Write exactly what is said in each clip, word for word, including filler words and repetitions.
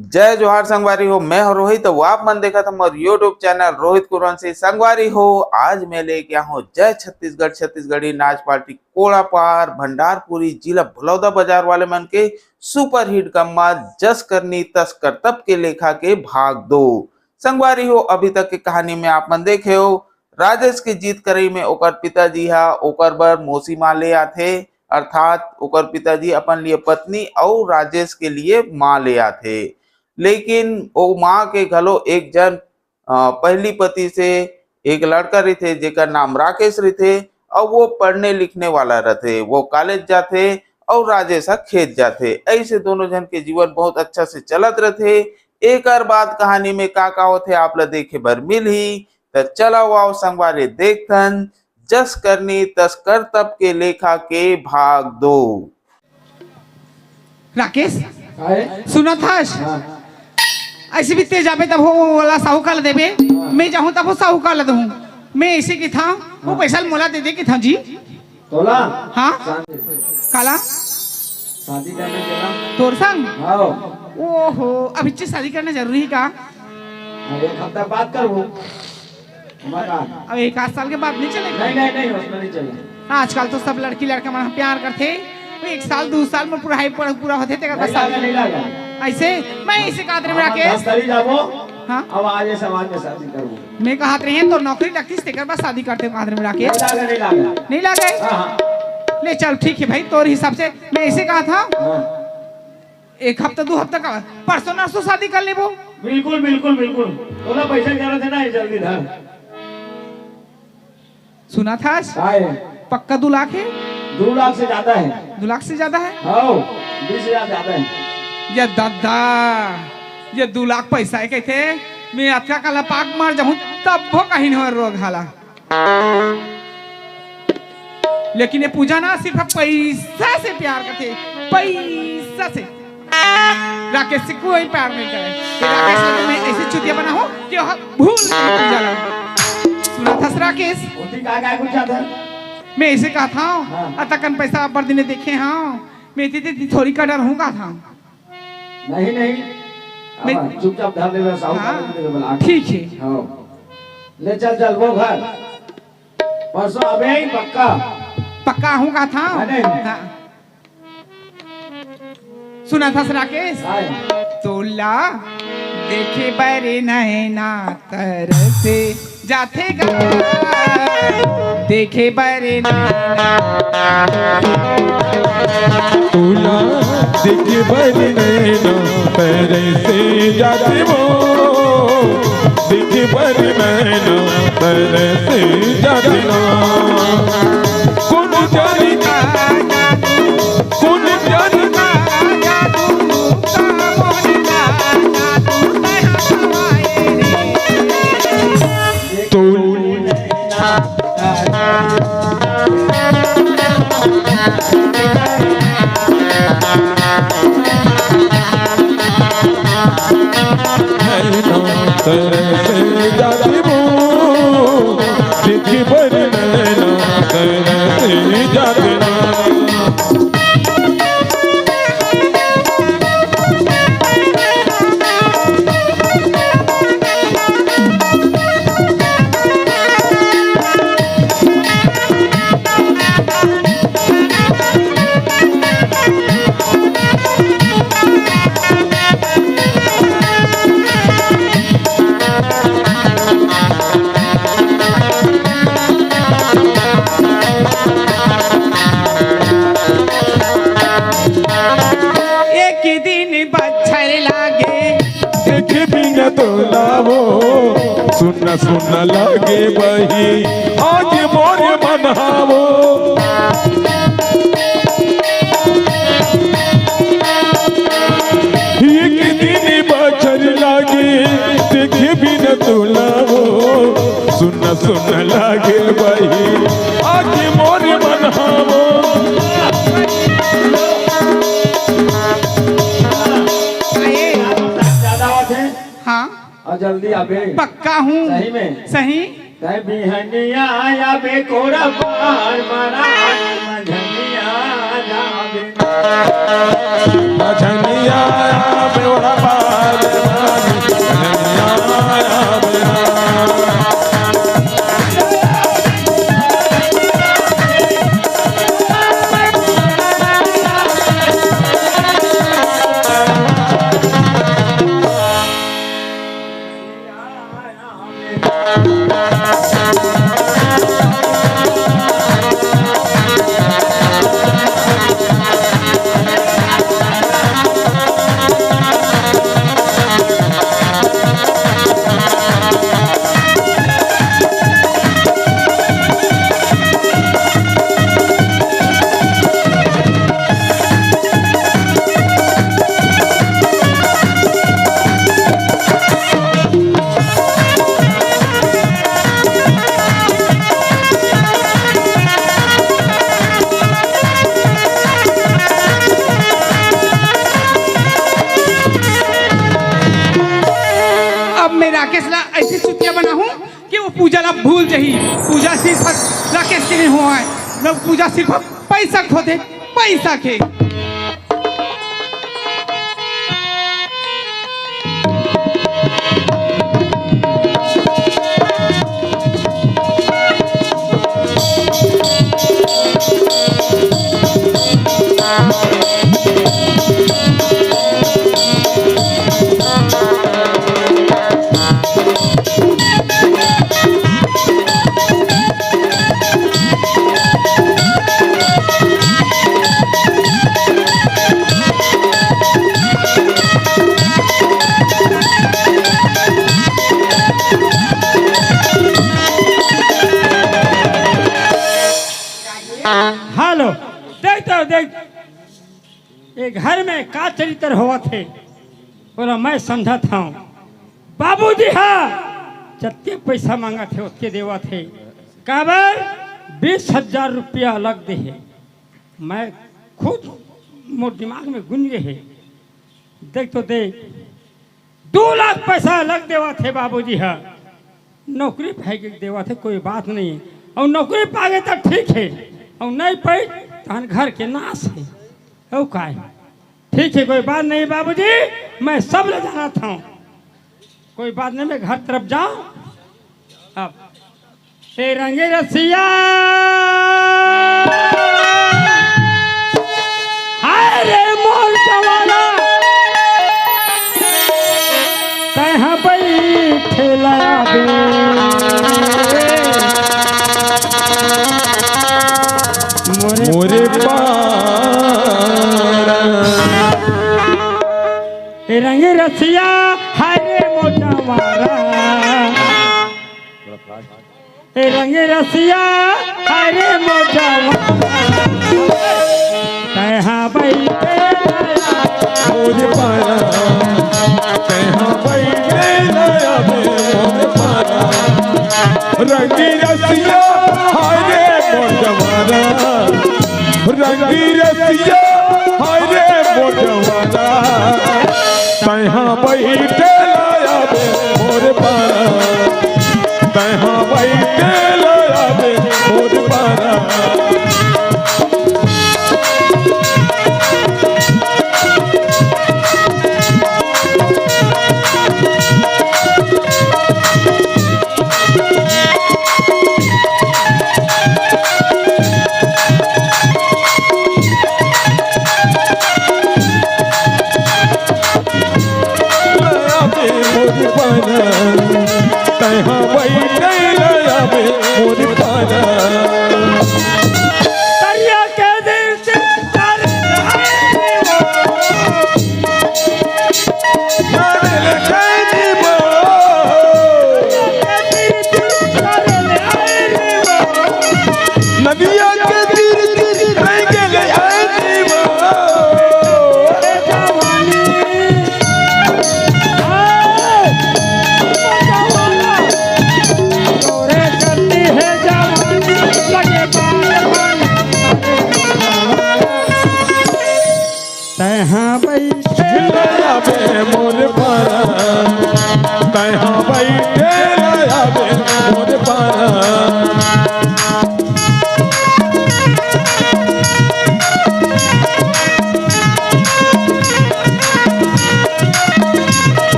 जय जोहार संगवारी हो, मैं हूं रोहित। अउ आप मन देखत हमर YouTube चैनल रोहित कुरवंशी। संगवारी हो, आज मैं लेके आया हूं जय छत्तीसगढ़ छत्तीसगढ़ी नाच पार्टी कोड़ापार भंडारपुरी, जिला भलौदा बाजार वाले मन के सुपरहिट गम्मा जस करनी तस करतब के लेखा के भाग दो। संगवारी हो, अभी तक के कहानी में आप मन देखे हो, राजेश के जीत करई में ओकर पिताजी हा ओकर बर मौसी माँ ले आथे, अर्थात ओकर पिताजी अपन लिए पत्नी अउ राजेश के लिए माँ ले आथे। लेकिन ओ माँ के घलो एक जन, अ, पहली पति से एक लड़का रहिथे, जेकर नाम राकेश रहिथे, अउ वो पढ़ने लिखने वाला रहिथे, वो कॉलेज जाथे अउ राजेश ह खेत जाथे। ऐसे दोनों जन के जीवन बहुत अच्छा से चलत रहिथे। एकर बाद कहानी में का का होथे, आप ला देखे बर मिलही। त चला आओ संगवारी, देखथन जस करनी तस करतब के लेखा के भाग दो। राकेश, आए? सुनत हस? हाँ। ऐसे भी ते जाबे तब हो वाला साहूकार ला देबे, हाँ। मैं जाहूँ तब हो साहूकार ला दूँ। मैं ऐसे की था, वो हाँ। पैसा मोला दे दे की था जी। तोला? हाँ? शादी। काला? शादी करने के ना? तोर संग? हाँ। ओहो, अब इच्छे शादी करना जरूरी है का? अरे, एक हफ्ता बात करबो। हमारा। अब एक आध साल के बाद नहीं चलेगा? नहीं, नहीं, नहीं, उसमें नहीं चलेगा। आजकल तो सब लड़की लड़का मन प्यार करथे, वो एक साल, दो साल में पूरा हाई पढ़-, पूरा होथे, तेकर नहीं बाद लागा, शादी। नहीं लागा। ऐसे? मैं इसे कहा तेरे में हाँ, राकेश। दस तारीख जाबो, हाँ? अब आज ये समाज में शादी करबो। मैं कहा तेरे हैं, तो नौकरी लगती, तेकर बाद शादी करते कहा तेरे में राकेश। नहीं लागा, नहीं लागा। नहीं लागे? हाँ, हाँ। ले चल, ठीक है भाई, तोर हिसाब से मैं इसे कहा था। हाँ। एक हफ्ता, दो हफ्ता का, परसों नरसों शादी कर लेबो। बिल्कुल, बिल्कुल, बिल्कुल। तोला पैसा की जरूरत है ना, ये जल्दी धर। सुनत हस? काय? पक्का दो लाख है? दो लाख से ज्यादा है। दो लाख से ज्यादा है? हाँ, बीस हजार ज्यादा है। ये दादा, ये दो लाख पैसा है कहते, मैं अतका काला पाक मार जाऊं, तब वो कहीं नहीं रोग हाला। लेकिन ये पूजा ना सिर्फ पैसा से प्यार करथे, पैसा से। राकेश से कोई प्यार नहीं करे। ये राकेश से तो मैं ऐसे चुतिया बना हूँ कि वह भूल गई पूजा ला। सुनत हस राकेश? ओती का, का पूछा था? मैं ऐसे कहा था, हाँ। अतकन पैसा अब्बर दिने देखे हाँ, मैं इतनी, इतनी थोड़ी का डर हूँ कहा था। नहीं, नहीं। मैं अब चुपचाप धर ले, साहूकार हाँ। दे दे बोला। ठीक है। हाँ। ले चल, चल, वो घर। परसों अबे ही पक्का। पक्का हूँ कहा था? अरे। हाँ। सुनत हस राकेश? आए। तोला देखे बर नैना तरसे जाथे गा, देखे बर नैना। तोला देखे बर नैना तरसे जाथे वो, देखे बर नैना तरसे जाथे ना। कोन जानी, कोन जानी। एक दिन बच्छर लागे। देखे बिना तो ना वो, सुन्ना सुन्ना लागे बही, आज मोर मन हावो। एक दिन बच्छर लागे, देखे बिना तो ना वो, सुन्ना सुन्ना लागे बही, आज मोर मन हावो। आए। ज्यादा बात है। हाँ। और जल्दी आबे। पक्का हूँ। सही में? सही। तै बिहनिया आबे कोड़ा पार मरा, मझनिया जाबे। मझनिया आबे कोड़ा पार भूल जही, पूजा सिर्फ राकेश के नहीं होवय, लोग पूजा सिर्फ पैसा के होथे, पैसा के। हेलो, देख तो देख, ये घर में का चरित्र होवत हे, ओला मैं समझत हंव। बाबूजी ह जतके पैसा मांगत हे, ओतके देवत हे। काबर? बीस हजार रुपया अलग दे हे। मैं खुद मोर दिमाग में गुन गे हे। देख तो देख, दू लाख पैसा अलग देवत हे बाबूजी ह। नौकरी पाए के देवत हे, कोई बात नहीं। अउ नौकरी पागे त ठीक हे, अउ नहीं पाई तहन घर के नाश हे। अउ काय? ठीक हे, कोई बात नहीं बाबूजी, मैं सब ले जानत हंव। कोई बात नहीं, मैं घर तरफ जांव। अब ए रंगी रसिया, हाय रे मोर जवाना, तैं हा बैठे ला दे मोरे मोरे पारा। ए रंगी रसिया, हाय रे मोर जवाना। ए रंगी रसिया, हाय रे मोर जवाना, तैं हा बैठे ला दे मोरे पारा, तैं हा बैठे ला दे मोरे पारा। रंगी रसिया, हाय रे मोर जवाना, रंगी रसिया, हाय रे मोर जवाना, तैं हा बैठे ला दे मोरे पारा, तैं हा बैठे ला दे मोरे पारा। तैं हा बैठे ला दे मोरे पारा। तरिया के दिल से नदिया के तीर तीर रह गेले आए जीवा। तैं हा बैठे ला दे मोरे पारा, तैं हा बैठे ला दे मोरे पारा।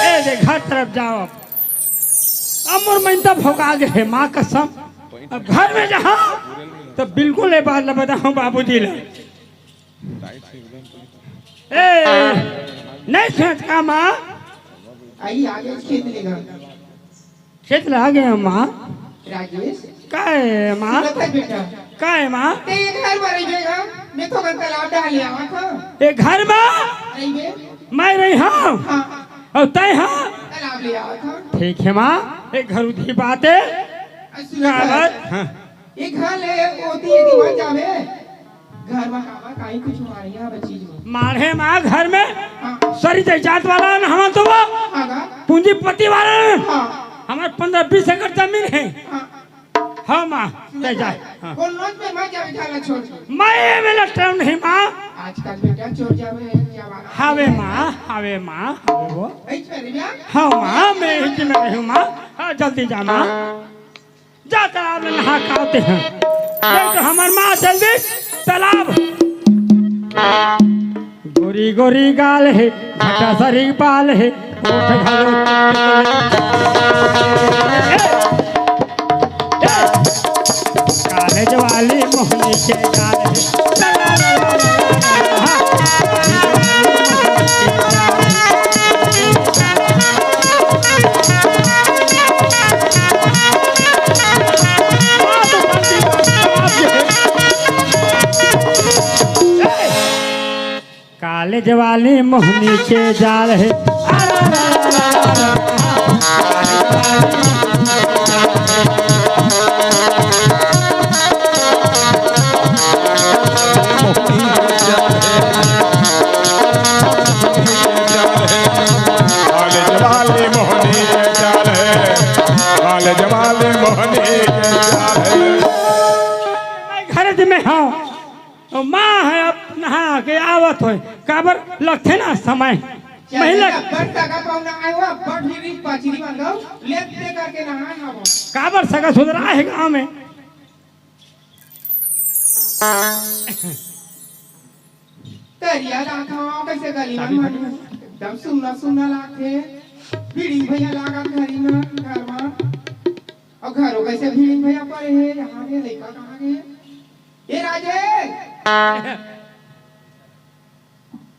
ए दे, घर तरफ जाओ। अब मोर मन त भोका गे हे, माँ कसम। अब घर में जाहूँ त बिल्कुल ए बात ल बताहूँ बाबूजी ल। ए, नहीं सुनत का माँ? आई आगे खेत लेगा। खेत ला आ गया माँ। राजेश। का हे माँ? सुनत है बेटा। का हे माँ? ते ये घर में रहिबे गा, मैं तो घर तालाब डाल ले आवा था। ये घर में? रहिबे। मैं रहिहूँ। हाँ। अउ तैं हा? तालाब ले आवा था। ठीक हे माँ, एक घर उधी बात हे। अ, सुनत का है? बात? हाँ। ये घर ले ओती ये दीवान जावे। घर में काबर काई कुछ माढ़े हवे चीज में। माढ़े माँ घर में हाँ। सरी जायदाद वाला न हमन तो वो हाँ गा। पूंजीपति वाला न। हाँ। हमर पन्द्रह बीस एकड़ जमीन हे। हाँ। हाँ माँ, सुन ले जा। हाँ। कौन लोन पे मत जावे घर ला छोड़ के। मैं ये मेरा टाइम नहीं माँ। आजकल बेटा चोर जावे जवान। हावे माँ, हावे माँ, हावे वो। ऐसे रे भैया। हाँ माँ, मैं इसी में रहूँ माँ। हाँ, जल्दी जा माँ। जा तालाब में नहा के आते हैं। नहीं तो हमर माँ जल्दी तालाब। गोरी गोरी गाल हे, भटा सरी बाल हे, ओठ घलो। कॉलेज वाली मोहनी के गाल हे। कॉलेज वाली मोहनी के जाल हे। कॉलेज वाली मोहनी के जाल हे। कॉलेज वाली मोहनी के जाल हे। मैं घर में हूँ। तो माँ हे, अब नहा के आवत होय, काबर लगथे ना समय। चल, महिला अब्बड़ सगा पहुना आए हो, अब्बड़ फिर पचरी बंधो, लेते करके नहा ना हो। काबर सगा सुधरा हे गाँव में। तरिया रात हो, कैसे गली में चाबी मन, एकदम सुन्ना सुन्ना लागथे। भिड़िंग भैया लागत घरी में, घर में। अउ घरो कैसे भिड़िंग भैया परे हे, यहाँ के लइका कहाँ गए? ए राजेश!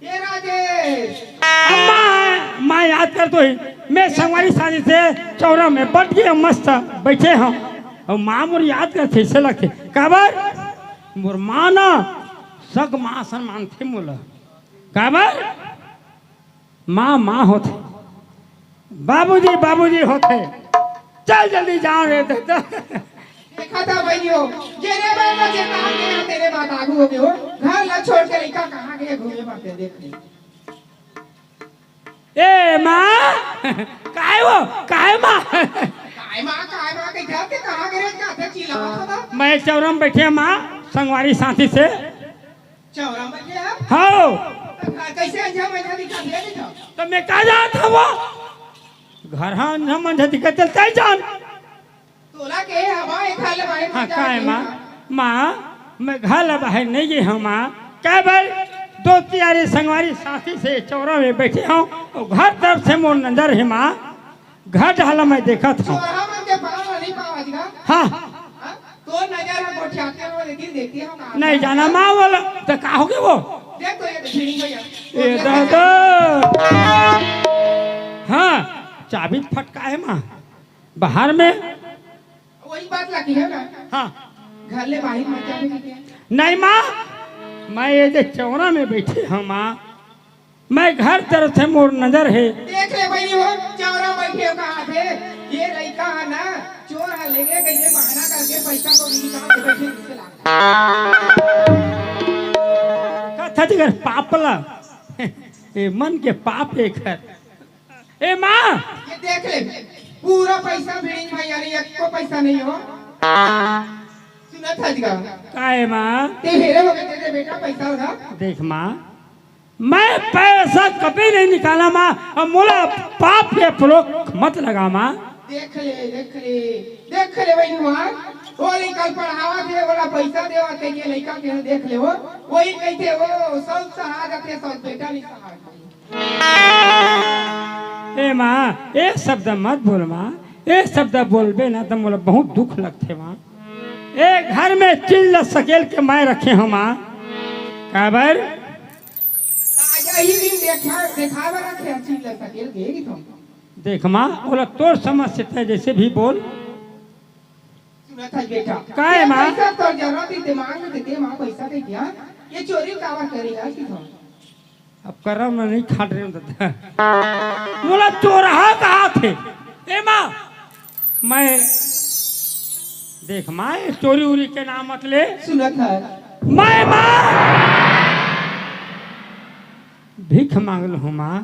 ए राजेश! अम्मा, मैं याद करत हों, मैं संगवारी साथी से चौरा में बइठ के मस्त बइठे हंव। अउ माँ मोर याद करथे, अइसे लगथे। काबर? मोर माँ ना, सग माँ असन मानथे मोला। काबर? माँ, माँ होथे, बाबूजी, बाबूजी होथे। चल जल्दी जाओ रे, दे दो। देखा था भाई हो, जेरे बार में चेतावनी है, तेरे बात आगू हो गए हो। घर ला छोड़ के लइका कहाँ गए घूमे बाटे, देख ले। ए माँ, काय वो, काय माँ? काय माँ, काय माँ, के घर के कहाँ गए रे, क्या थे चिल्लावत होता? मैं चौरा में बइठे माँ, संगवारी साथी से। चौरा में बइठे हैं? हाँ। तो घर कैसे अंझा मंझा दिखा दिया नहीं था? तो मैं का जानत हंव वो? घर हाँ अंझा मंझा दिखा, चल तैं जान। तोला के हवा एक हाल बाहर हाँ, मत काय जाके माँ? हाँ। माँ, मैं घर ला बाहर नहीं गए हंव माँ। काय बर? दो तियारी संगवारी साथी से चौरा में बइठे हंव अउ घर तरफ से मोर नजर हे माँ। घर डहर ला मैं देखत हंव। चोरहा मन के पाँव ला नहीं पावा जी का? हाँ। हाँ? तोर नजर ह गोठियाथे वो, लेकिन देखती हूँ कहाँ नहीं जाना माँ बोला, तो का हो गया वो? देख तो ये भिड़िंग भैया। ए दादा। हाँ, चाबी फटका हे माँ। बाहर में। वही बात लगी है ना? हाँ। घर ले बाहर मत जावे के क्या? नहीं माँ, मैं ये जे चौरा में बइठे हंव माँ, मैं घर तरफ से मोर नजर हे। देख ले बहिनी हो, चौरा बइठे हो कहाँ थे? ये लइका है ना, चोर है, लेके गई है, बहाना करके पैसा को भी निकाल के बइठे, जिसे लागथे। कथा जी कर पाप ला। ए मन के पाप एकर। ए माँ। ये देख ले, पूरा पैसा भिड़िंग भैया रे, एको पैसा नहीं हो। सुनत हस गा? काय माँ? ते हेरे हो गए तेरे बेटा पैसा होगा। देख माँ, मैं पैसा कभी नहीं निकाला माँ, अब मोला पाप के परोख मत लगा माँ। देख ले, देख ले, देख ले वही माँ, वो लइका पढ़ावत हे, ओला पैसा देवत हे, ये लइका के देख ले वो, वही कहते वो सब सहा जाते, सब बेटा नहीं सहा। ए माँ, ए शब्द मत बोल माँ, ए शब्द बोलबे ना त मोला बहुत दुख लगथे माँ। ए घर में चीज ल सकेल के मैं रखे हंव माँ। काबर? आज यही दिन देखा, देखावे रखे हंव चीज ल सकेल के, ये तो। देख माँ, ओला तोर समझ से तैं जैसे भी बोल। सुनत हस बेटा। काय माँ? पैसा तोर जरूरत हे, दिमाग में देते माँ पैसा दे दिया। ये चोरी काबर करे यार कि तो? अब करम में नहीं खाट रहे हो दादा। मोला चोरहा कहाथे। ए माँ, मैं देख माँ, ये चोरी उरी के नाम मत ले। सुनत हस। मैं माँ भीख मांग लूँ माँ,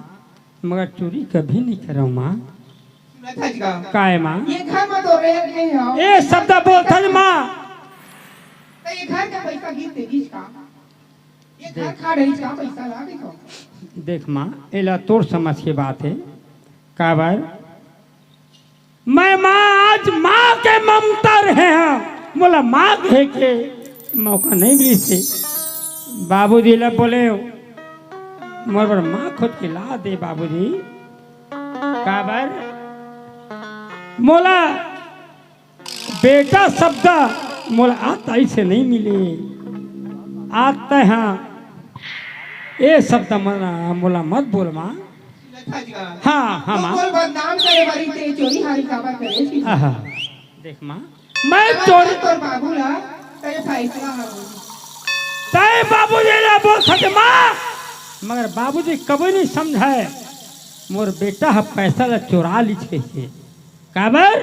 मगर चोरी कभी नहीं करूँ माँ। सुनत हस का? काय माँ? ये घर में तो रह गए हो। ए शब्द बोलथस माँ। तो ये घर का पैसा गिन दे गिस का? ये घर देख। खा रही का पैसा ला देखो। देख माँ, एला तोर समझ के बात है। काबर? मैं माँ, आज माँ के ममता रहे हैं, मोला माँ कहे के मौका नहीं मिलिस हे। बाबूजी ला बोले, मोर बर माँ खोज के ला दे बाबूजी। काबर? मोला बेटा शब्द मोला आज तइसे नहीं मिले। आज तैं हा ए शब्द मन मोला मत बोल माँ। हाँ, हाँ, तू माँ। बोल बदनाम करे बरी ते चोरी हारी काबर करे? आहा, देख माँ, मैं चोरी तोर बाबू ला, तेरे फैसला हा। तैं बाबूजी ला बोल सके माँ, मगर बाबूजी कभी नहीं समझाए। मोर बेटा हा पैसा ला चोरा लीस कहिके। काबर?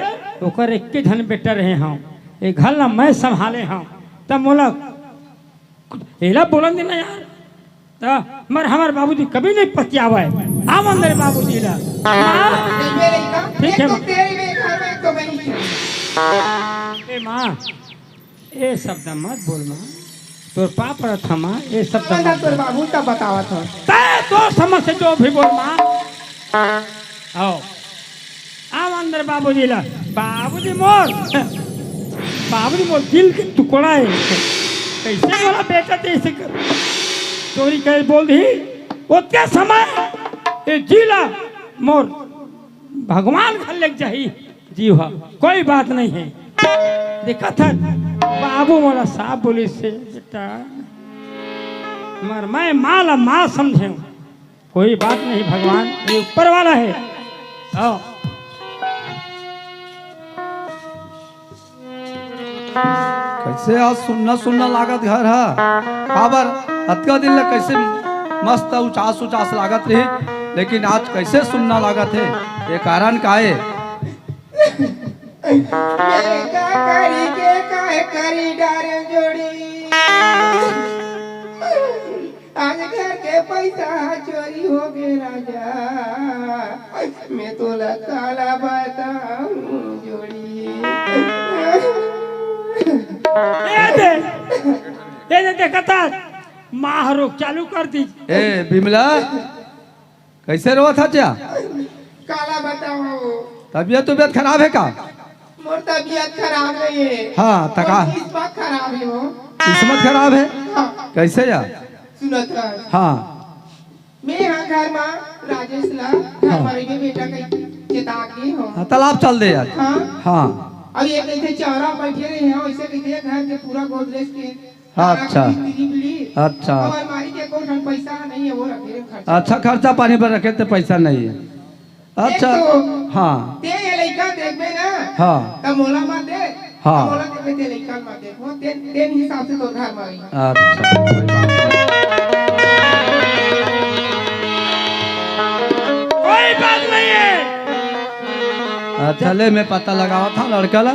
ओकर एक्के झन बेटा रहे हंव, ए घर ला मैं संभाले हंव, त मोला एला बोलन देना यार। त मर हमर बाबूजी कभी नहीं पतियावय। आव अंदर बाबूजी ला। माँ, जइबे लइका, ठीक एक है तो माँ। तेरे में घर में, एक तो मैं ही। ए माँ, ए शब्द मत बोल माँ, तोर पाँव परत हंव माँ, ए शब्द मत बोल। तोर बाबू का बतावत हंव। तैं तोर समझ से जो भी बोल माँ। आओ, आव अंदर बाबूजी ला। बाबूजी मोर, बाबूजी मोर दिल के टुकड़ा हे। कइसे मोला बेटा तइसे कर, चोरी करे बोल दिही। ओतके समय ए जी ला मोर भगवान घर लेग जाही। जीव हा, कोई बात नहीं हे। देखत हस, बाबू मोला साफ बोलिस हे, बेटा, मर मैं माँ ला माँ समझेंव। कोई बात नहीं भगवान, ये ऊपर वाला हे। आओ। कइसे आज सुन्ना सुन्ना लागत घर हा? काबर अतका दिन ले कइसे मस्त उचास उचास लागत रही, लेकिन आज कइसे सुन्ना लागत हे? ये कारण का हे? मैं का करी के काहे करी डारे जोड़ी। आज घर के पैसा चोरी हो गे राजा, मैं तोला काला बताऊं जोड़ी। ए दे, ए दे, देखत हस, माँ रोक चालू कर दी। ए बिमला, कइसे रोवत हस जा? काला बताओ। तबीयत, तबीयत खराब हे का? मोर तबीयत खराब नहीं हे। हाँ, त का? मोर किस्मत खराब हे वो। किस्मत खराब हे? हाँ। कइसे या? सुनत हस। हाँ। मैं हा घर मा राजेश ला घर हाँ। मा रहिबे बेटा कहि चेता के हंव। हाँ, त ला चल दे यार। हाँ। हाँ। अब ये कहिथे चौरा बैठे रहे हैं, वैसे कहिथे घर के पूरा गोदरेज के हाँ, अच्छा। अच्छा। और अलमारी के एको ठन पैसा नहीं है, वो रखे रहे खर्चा। अच्छा, खर्चा पानी पर रखे थे, पैसा नहीं है। अच्छा, एक तो हाँ। ते ये लइका देखबे ना, हाँ। त मोला मत दे, हाँ। मोला देखबे ते लइका मत दे, वो ते, ते हिसाब से तोर घर मा आई। अच्छा, कोई बात नहीं। कोई बात नहीं है। अच्छा, ले, मैं पता लगावत हंव लड़का ला।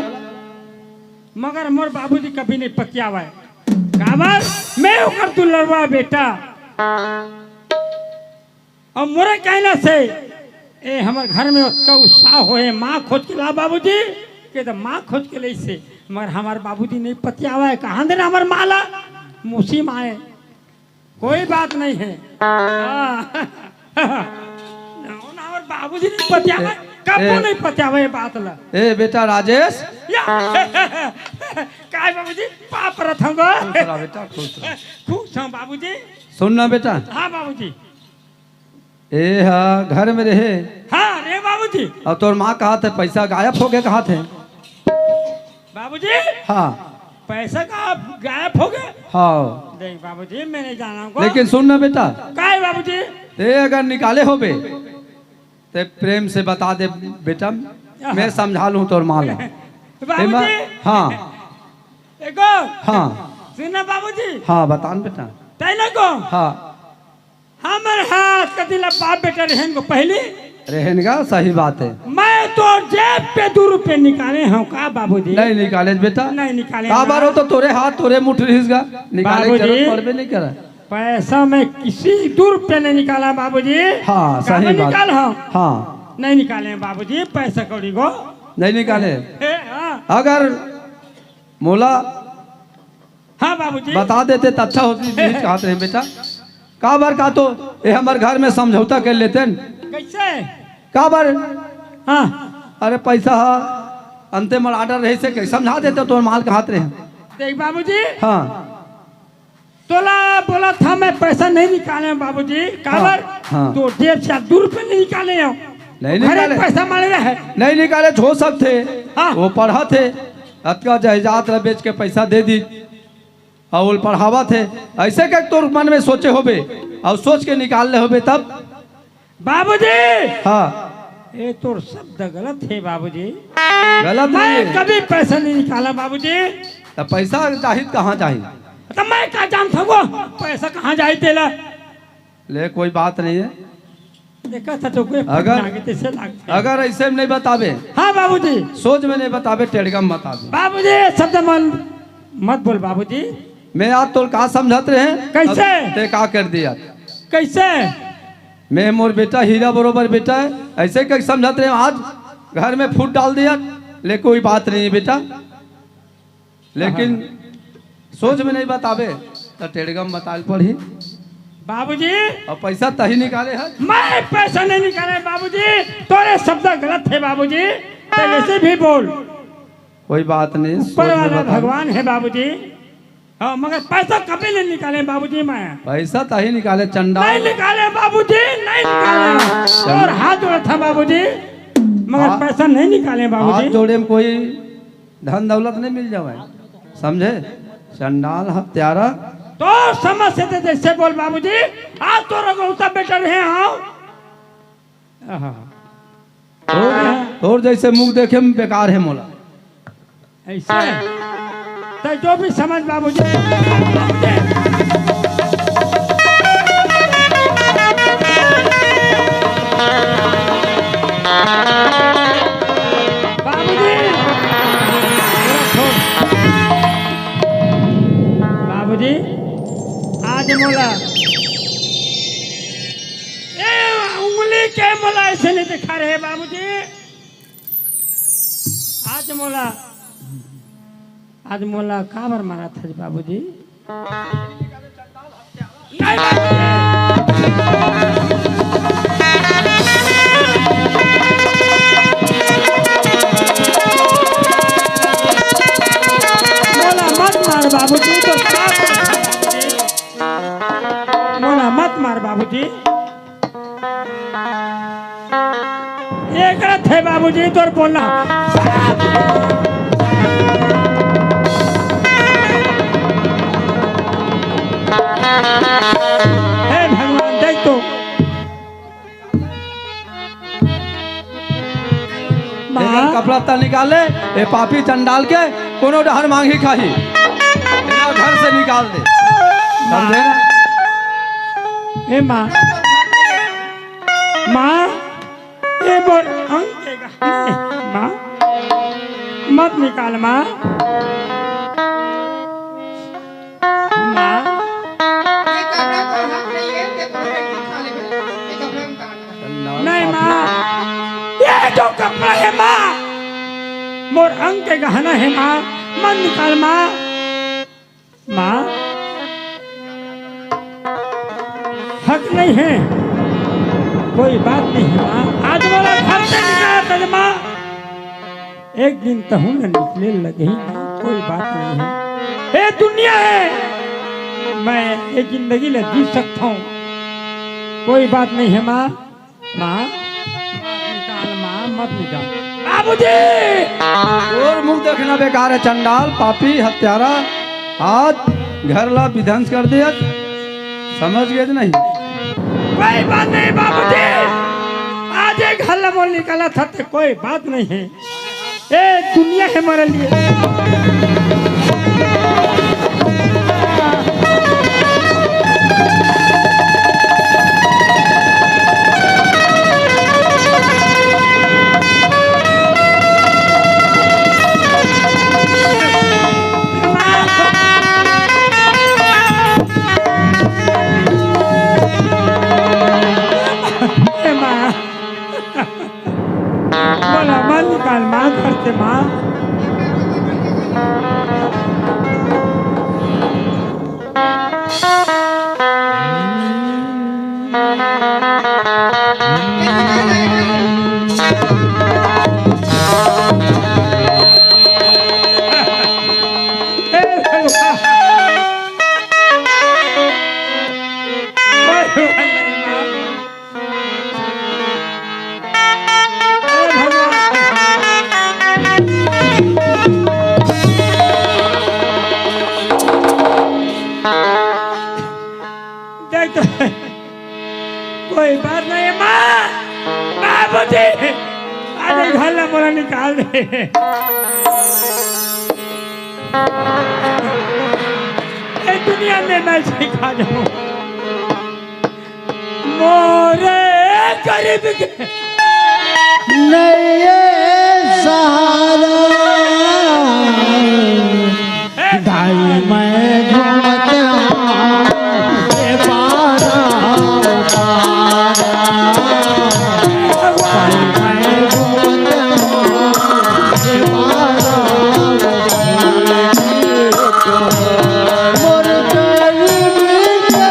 मगर मोर बाबूजी कभी नहीं पतियावय। काबर? मैं ओकर दुलरवा बेटा। अउ मोरे कहना से ए हमर घर में ओतका उत्साह होए, माँ खोज के ला बाबूजी, के त माँ खोज के लइसे, मगर हमर बाबूजी नहीं पतियावय, कहाँ देना हमर माँ ला? मुसी माए। कोई बात नहीं है। हाँ। ना, ना, हमर बाबूजी नहीं पतियावय, ए, कबो ए, नहीं पतियावय ये बात ला। ए बेटा राजेश। या। काय बाबूजी, पाँव परत हंव गो। खुश रह बेटा, खुश रह। खुश हंव बाबूजी। सुन ना बेटा। हाँ बाबूजी। ए हा घर में रहे। हाँ रे बाबूजी। अउ तोर माँ कहत हे पैसा गायब हो गे कहत हे। बाबूजी। हाँ। पैसा का गायब हो गे? हाँ। देख बाबूजी, मैं नहीं जाना हूँ। लेकिन सुन ना बेटा। काय बाबूजी? ते अगर निकाले होबे, ते प्रेम से बता दे बेटा, हाँ। मैं समझा लूँ तोर माँ ला। बाबूजी। एमा, हाँ। एको। हाँ। सुन ना बाबूजी। हाँ, बता ना बेटा। तैं ना को। हाँ। हमर हाथ कति ला बाप बेटा रहेन गो पहली। रहेन गा, सही बात है। मैं तो जेब पे दू रुपये निकाले हंव का बाबूजी? नहीं निकाले बेटा। नहीं निकाले काबर ना। हो तो तोरे हाथ तोरे मुठ रहिस गा, निकाले के बाबूजी। जरूरत पड़बे नहीं करे। पैसा मैं किसी दू रुपये नहीं निकाला बाबूजी। हाँ, काबर सही बात। निकाल हंव? हाँ। नहीं निकाले बाबूजी, पैसा कौड़ी को। नहीं निकाले। ए, हाँ। अगर मोला हाँ बाबूजी। बता देते त अच्छा होती, यही चाहत रहे बेटा। काबर का तो ये हमर घर में समझौता कर लेते न। कैसे? काबर? हाँ। अरे पैसा हा अंते मर order रहे से कैसे समझा देते तोर माल कहात रहे। देख बाबूजी। हाँ। तोला बोला था मैं पैसा नहीं निकाले हंव बाबूजी। काबर? हाँ, हाँ। तो जेब से दू रुपये नहीं निकाले हंव। नहीं घरे निकाले। पैसा मांगे रहे। नहीं निकाले, हो सकथे। हाँ। वो पढ़त हे, अतका जायदाद ला बेच के पैसा दे दी, अउ ओला पढ़ावत हे। ऐसे का तोर मन में सोचे होबे, अउ सोच के निकाल ले होबे तब? बाबूजी। हाँ। ए, तोर शब्द गलत हे बाबूजी। गलत मैं नहीं हे। कभी पैसा नहीं निकाला बाबूजी। त पैसा जाही त कहाँ जाही? त मैं का जानत हंव वो पैसा कहाँ जाही तेला? ले, कोई बात नहीं है। देखा था तो कोई अगर, नागे तैसे लागथे। अगर ऐसे में नहीं बताबे, हाँ बाबूजी। सोच में नहीं बताबे, टेड़गा में बताबे। बाबूजी, ये शब्द मन मत बोल बाबूजी। मैं आज तोल का समझत रहे, कैसे? अब ते का कर दिया? कैसे? मैं मोर बेटा हीरा बरोबर बेटा है, ऐसे कह समझत रहे, आज घर में फूट डाल दिया, ले कोई बात नहीं है बेटा। लेकिन हाँ। सोच में नहीं बताबे, त टेड़गा में बताल पड़ही। बाबूजी। अउ पैसा तही निकाले है। मैं पैसा नहीं निकाले बाबूजी, तोरे शब्द गलत हे बाबूजी, तो ऐसे भी बोल। कोई बात नहीं, ऊपर सोच में वाला बता। भगवान हे बाबूजी। हाँ, मगर पैसा कभी नहीं निकाले बाबूजी मैं। पैसा तही निकाले, चंडाल। नहीं निकाले बाबूजी, नहीं निकाले। चंड- और हाथ जोड़ा था बाबूजी, मगर हाथ पैसा नहीं निकाले बाबूजी। हाथ जोड़े में कोई धन दौलत नहीं मिल जावे, समझे? चंडाल हत्यारा। तो समझ से तो जैसे बोल बाबूजी, आज तो रघुवंशा बेटा रहे हंव। आहा। तोर, तोर जैसे मुंह देखे में बेकार है मोला। ऐसे? तो जो भी समझ बाबूजी। बाबूजी। बाबूजी, आज मोला ए उंगली के मोला ऐसे नहीं दिखा रहे बाबूजी। आज मोला, आज मोला काबर मारत हस बाबूजी? नहीं बाबूजी। मोला मत मार बाबूजी, तो का मोला मत मार बाबूजी। ये गलत है बाबूजी, तोर बोलना। हे भगवान, देख तो। माँ। एकर कपड़ा त निकाल ले, ए पापी चंडाल के कोनो डहर मांगी खाही। एला घर से निकाल दे। समझे ना? ए माँ। माँ, ए मोर अंग के गहने। माँ, मत निकाल माँ। माँ। ये कपड़ा तो हम नहीं है, ये तो हम खा लेंगे। ये कपड़ा हम काट लेंगे। नहीं माँ, ये जो कपड़ा है माँ, मोर अंग के गहना है माँ, मत निकाल माँ। माँ, हक नहीं है, कोई बात नहीं है माँ, आज मोला घर से निकाल दे माँ। एक दिन तहूँ न निकले लगही माँ, कोई बात नहीं है। ए दुनिया है, मैं ये जिंदगी ले जी सकता हूँ, कोई बात नहीं है माँ। माँ, मत निकाल माँ, मत निकाल। बाबूजी! तोर मुख देखना बेकार है, चंडाल, पापी, हत्यारा। आज घर ला विध्वंस कर दे। समझ गए नहीं? कोई बात नहीं बाबूजी, आज एक घर ला मोर निकाला था तो कोई बात नहीं है। ए दुनिया है हमारे लिए। देख तो, कोई बात नहीं, माँ, बाबूजी, आज घर ला मोला निकाल दे। ए दुनिया में मैं सिखा जाऊँ। मोरे गरीब के नए सहारा, दाई मैं घूमत हूँ, ए पारा, ओ पारा। दाई मैं घूमत हूँ, ए पारा, ओ पारा। मोर गरीब के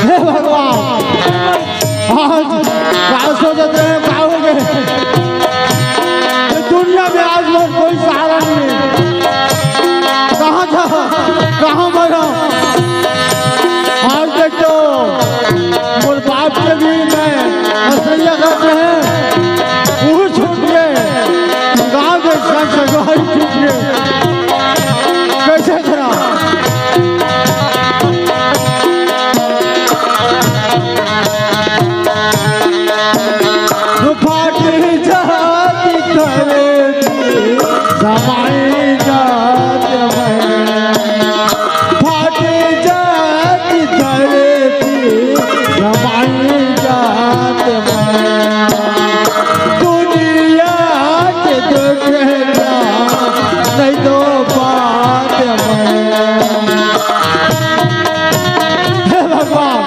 हे भगवान, आज का सोचत रहे, का हो गए? ये दुनिया में आज मोर कोई सहारा नहीं है। कहाँ था, कहाँ मरा? आज देख तो मोर बाप के भी मैं असैया करते हैं, वो छूट गए, गाँव के संग सगवारी छूट गए। कैसे करा? फाटी जाती धरती, समाई जात मैं। फाटी जाती धरती, समाई जात मैं। दुनिया के दुख नहीं तो बात मैं। हे भगवान,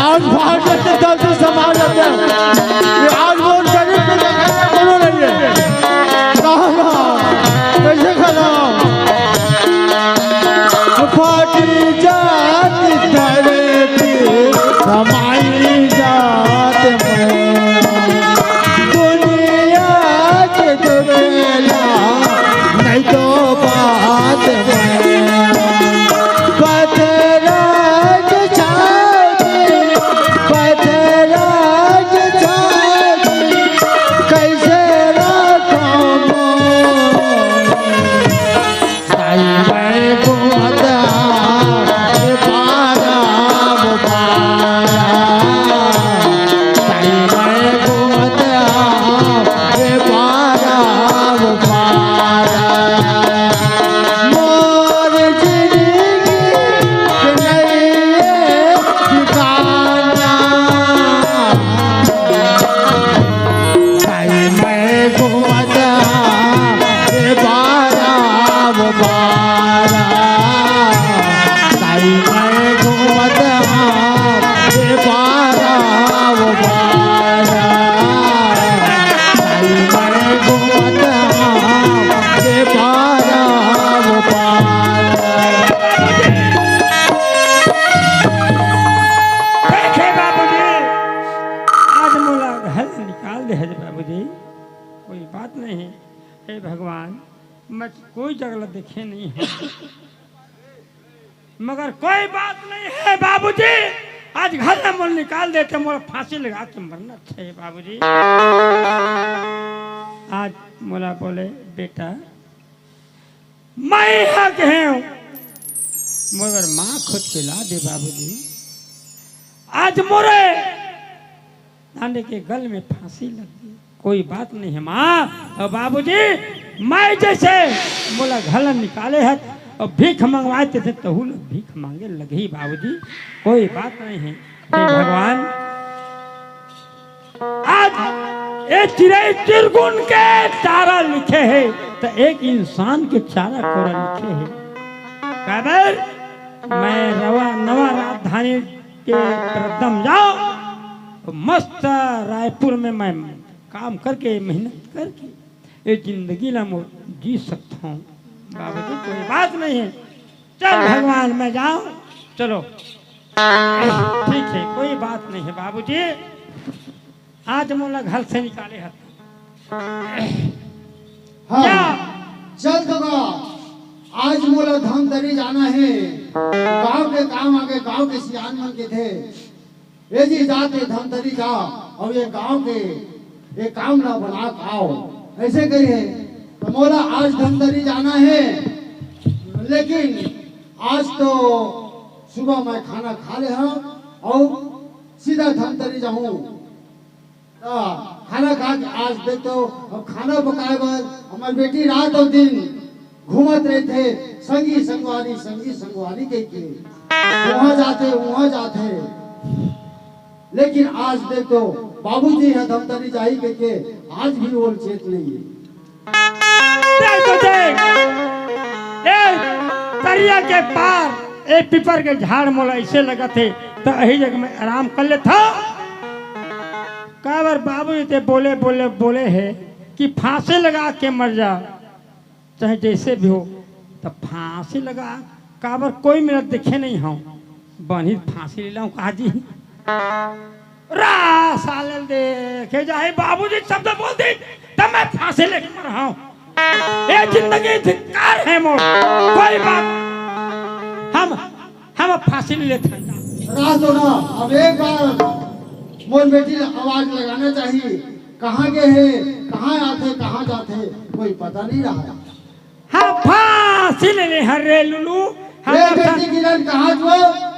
आज भाग लेते, जल्दी समाज लेते। ये आज वो गरीब के देखने को नहीं है। कहाँ, कहाँ? कैसे खड़ा? फाटी जाती धरती, समाई जात मैं। दुनिया के दुबेला, नहीं तो बात मैं। पत्थर के छाती, पत्थर के छाती, कैसे रखूं? ताई मैं भगवान, मैं कोई जगह ला देखे नहीं हूँ, मगर कोई बात नहीं है बाबूजी। आज घर ले मोला निकाल देते, मोला फांसी लगा के मरना चाहिए बाबूजी। आज मोला बोले, बेटा, मैं हक हूँ, मगर माँ खुद के ला दे बाबूजी। आज मोरे नानी के गल में फांसी लग गई। कोई बात नहीं है माँ और बाबूजी, मैं जैसे मोला घर निकाले हत और भीख मंगवाए थे, तहू लोग भीख मांगे लगही बाबूजी। कोई बात नहीं है। हे भगवान, आज ए चिरई चिरगुन के चारा लिखे है, तो एक इंसान के चारा कोरा लिखे है। काबर मैं रवा नवा राजधानी के प्रदम जाओ, मस्त रायपुर में मैं काम करके, मेहनत करके, ये जिंदगी ला मोर जी सकता हूँ। बाबूजी, कोई बात नहीं है, चल भगवान, मैं जाऊँ, चलो। ठीक है, कोई बात नहीं है बाबूजी, आज मोला घर से निकाले हत। हाँ, क्या? चल तो गा, आज मोला धमतरी जाना है, गांव के काम आगे, गांव के सियान मन के थे, ए जी, जाते धमतरी जा, और ये गांव के ये काम ला बना के आओ, ऐसे कही है। तो मोला आज धमतरी जाना है, लेकिन आज तो सुबह मैं खाना खा ले हूँ और सीधा धमतरी जाऊँ। त खाना खा के आज देख तो, अब खाना पकाए बर हमर बेटी रात और दिन घूमत रहिथे, संगी संगवारी, संगी संगवारी कहिके, उहाँ जाथे, उहाँ जाथे। लेकिन आज देख तो, बाबूजी ह धमतरी जाही कहिके आज भी ओल चेत नहीं है। देख तो देख, ए तरिया के पार, ए पीपर के झाड़ मोला ऐसे लगत हे, त यही जगह में आराम कर लेत हूँ। काबर बाबूजी ते बोले, बोले, बोले हे कि फांसी लगा के मर जा, चाहे जैसे भी हो, त फांसी लगा। काबर कोई मेरा देखे नहीं हूँ, बनी फांसी ले लाऊं कहा जी। रा साले देखे जाए बाबूजी शब्द बोल दी, तब मैं फांसी लेके मर हूँ। ये जिंदगी धिक्कार है मोर, कोई बात, हम हम अब फांसी ले लेते हैं। राह तो ना, अब एक बार मोर बेटी ला आवाज लगाना चाहिए, कहाँ गए है, कहाँ आथे, कहाँ जाथे, कोई पता नहीं रहा है। हाँ, फांसी ले ले हर रे लुलू, हम ए अब बेटी किरण, कहाँ जो?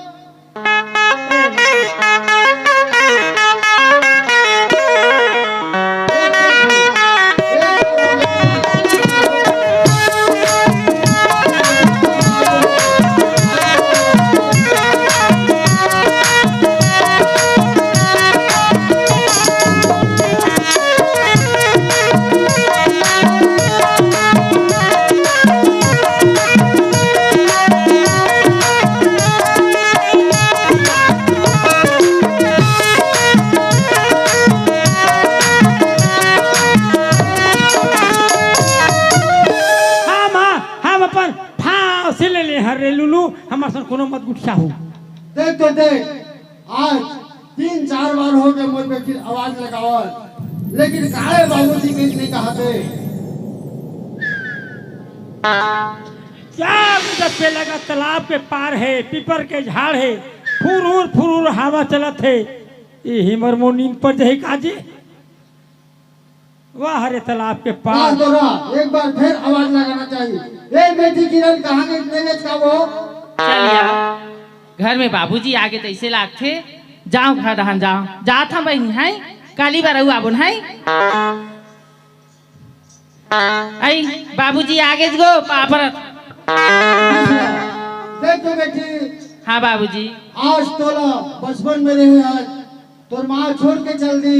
हम, हम अपन फांसी ले ले हर रे लुलू, हमर सन कोनो मत गुस्सा हो। देख तो देख, आज तीन चार बार हो गए मोर बेटी आवाज लगावत, लेकिन काहे बाबूजी के नहीं कहा थे? क्या गजब पे लगा, तालाब के पार है, पीपर के झाड़ है, फुरूर फुरूर हवा चलत है, ये हिमर मोर नींद पर जाही काजी। वाह रे तालाब के पार। वाह तोरा, एक बार फिर आवाज लगाना चाहिए। ए बेटी किरण, कहाँ गई इतने गज का वो? चल यार, घर में बाबूजी आगे तैसे लागथे। जाओ घर दहन जाओ, जात हम बहिनी है, काली बार आबोन है। आई बाबूजी आगे गो पापरत। देख तो बेटी, हाँ बाबूजी। आज तोला बचपन में रहे, आज तोर माँ छोड़ के चल दी।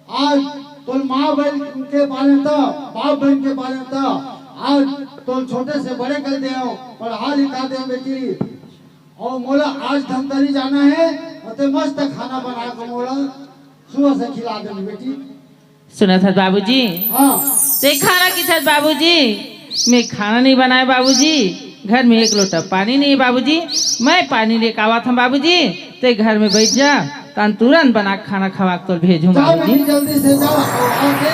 आज तोर माँ बन के पाले त, बाप बन के पाले त, आज तोर छोटे से बड़े कर दे, पढ़ा लिखा दे बेटी। और मोला आज धमतरी जाना है, और ते मस्त खाना बना के मोला सुबह से खिला दे बेटी। सुनत हस बाबूजी? हाँ। ते खाना किथस बाबूजी? मैं खाना नहीं बनाए बाबूजी, घर में एक लोटा पानी नहीं है बाबूजी, मैं पानी लेके आवत हूँ बाबूजी, ते घर में बैठ जा, तान तुरंत बना के खाना खवा के तोल भेजूँ जाओ बाबूजी। बेटी, जल्दी से जाओ, और आके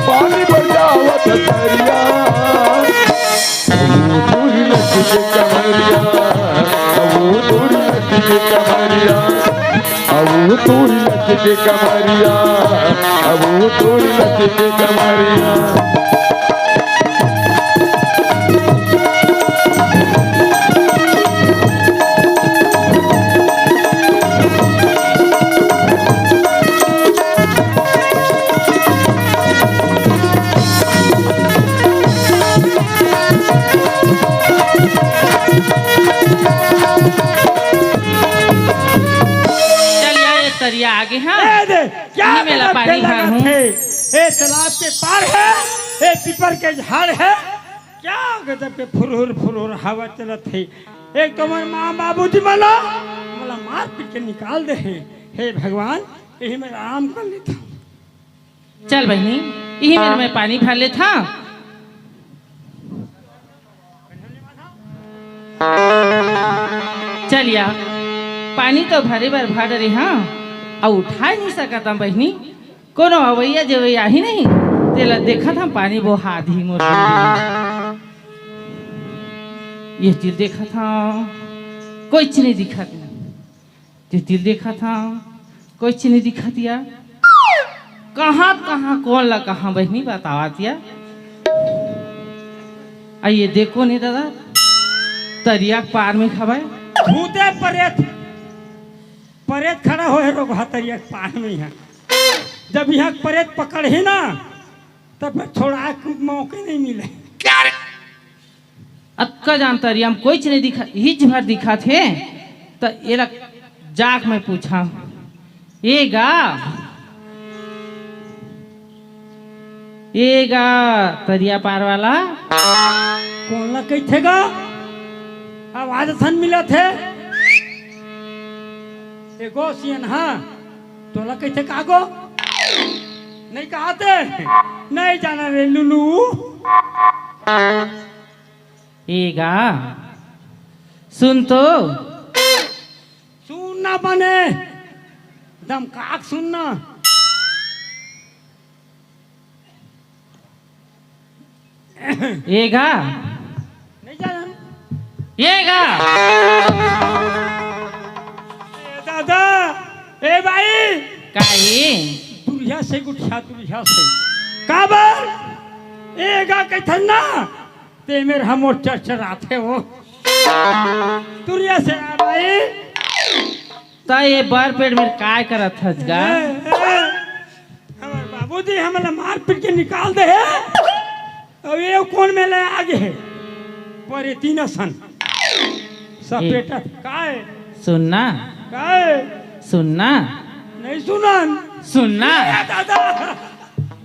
पानी बरसावत तरिया। अऊ तोरी लचके कमरिया, अऊ तोरी लचके कमरिया, अऊ तोरी लचके कमरिया, अऊ तोरी लचके कमरिया। चल यार, ये तरिया आगे, हाँ। ए दे, क्या इही मेला गजब पानी के भर लगत हूँ। हे? ए तालाब के पार हे, ए पीपर के झाड़ हे, क्या गजब के फुरहुर फुरहुर हवा चलत हे। एक तो मोर माँ बाबूजी मन मोला मार पीट के निकाल दे हे। हे भगवान, इही मेर आराम कर लेथंव। चल बहिनी, इही मेर मैं पानी भर लेथंव। चल या, पानी तो भरे बर भर डरे हंव, अऊ उठाय नइ सकत हंव बहिनी। कोनो अवइया जेवइया आही नहीं, तेला देखत हंव पानी बोहा दिही मोर। ये तीर देखत हंव, कोईच नइ दिखत। ते तीर देखत हंव, कोईच नइ दिखत या। कहाँ, कहाँ, कोन ला कहाँ बहिनी बतावत या। अ ये देखो ने दादा, तरिया के पार में हवय। भूते परेत, परेत खड़ा होय हे रोगहा तरिया के पार में इहाँ। जब इहाँ परेत पकड़ही ना, तब फेर छोड़ाय के मौके नइ मिले। अतका जान तरिया म कोईच नइ दिखा, हिच भर दिखत हे, त एला जाके मैं पूछंव, ए गा, ए गा, तरिया पार वाला। कोन ला कहिथे गा? आवाज असन मिलत हे। ए गो सियनहा, तोला कहिथे का गो? नइ कहत हे? नइ जानन रे लुलू। ए गा, सुन तो। सुन ना बने, दमकाक सुन ना। ए गा। नइ जानन। ए गा। ए दादा, ए बाई। काहे? दुरिहा से गुठिया, दुरिहा से। काबर? ए गा कहिथन ना, ते मेर हमर चरचराथे वो। दुरिहा से आ बाई। त ए बर पेड़ मेर काय करत हस गा? ए, ए, हमर बाबूजी हमला मार पीट के निकाल दे हे। अब ये कोन मेला आगे हे? परेतीन असन। सपेटत काय? सुन ना। काय? सुन ना। नइ सुनन। सुन ना। ए दादा,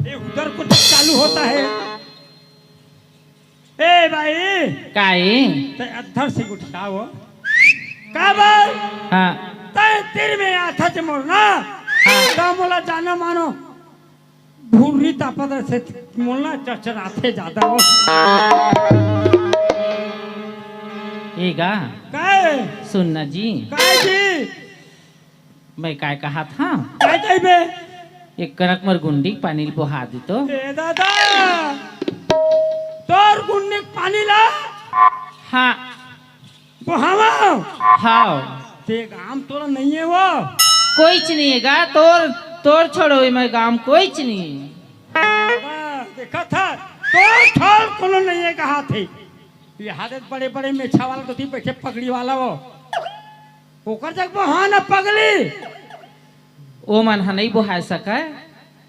ये उधर कुछ चालू होता है। ए बाई। काई? ते अधर से गुठियाव। काबर? हाँ। ते तीर में आथा चे मोर ना। हाँ। त मोला जाना मानो। भुर्री तापत से मोला चरचराथे जादा वो। ए गा। काय? सुन ना जी। काय जी? मैं काय कहत हंव? काय कहिबे? एक कनक मोर गुंडी के पानी ल बोहा दे तो। ए दादा, तोर गुंडी के पानी ला? हाँ। बोहावंव? हाव। ते गाम तोला नइ हे वो? कोईच नइ हे गा, तोर, तोर छोड़ो मैं गाम कोईच नइ हे। वाह, देखत हस, तोर छोड़ कोनो नइ हे कहत हे। ये हालत बड़े-बड़े मेछा वाला तो थी बैठे पगड़ी वाला वो। ओकर जग बोहा ना पगली। ओ मन ह नइ बोहा सकय।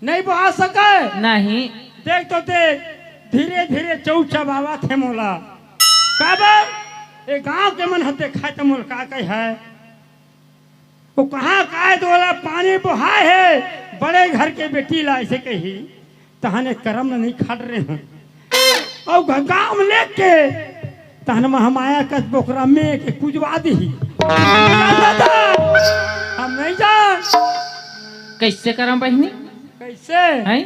नइ बोहा सकय? नहीं। देख तो देख, धीरे-धीरे चौचबावत हे मोला। काबर? ए गांव के मन ह देखाय त मोला का कहे है? वो कहाँ काय तोला पानी बोहाय हे, बड़े घर के बेटी ला अइसे कही, तहने करम ल नइ खाट रहे हंव। अउ घ-, गांव में लेके तहन महामाया कस बोकरा में के कुजवा दिही। दादा, हम नइ जान। कइसे करम बहिनी? कइसे? हैं?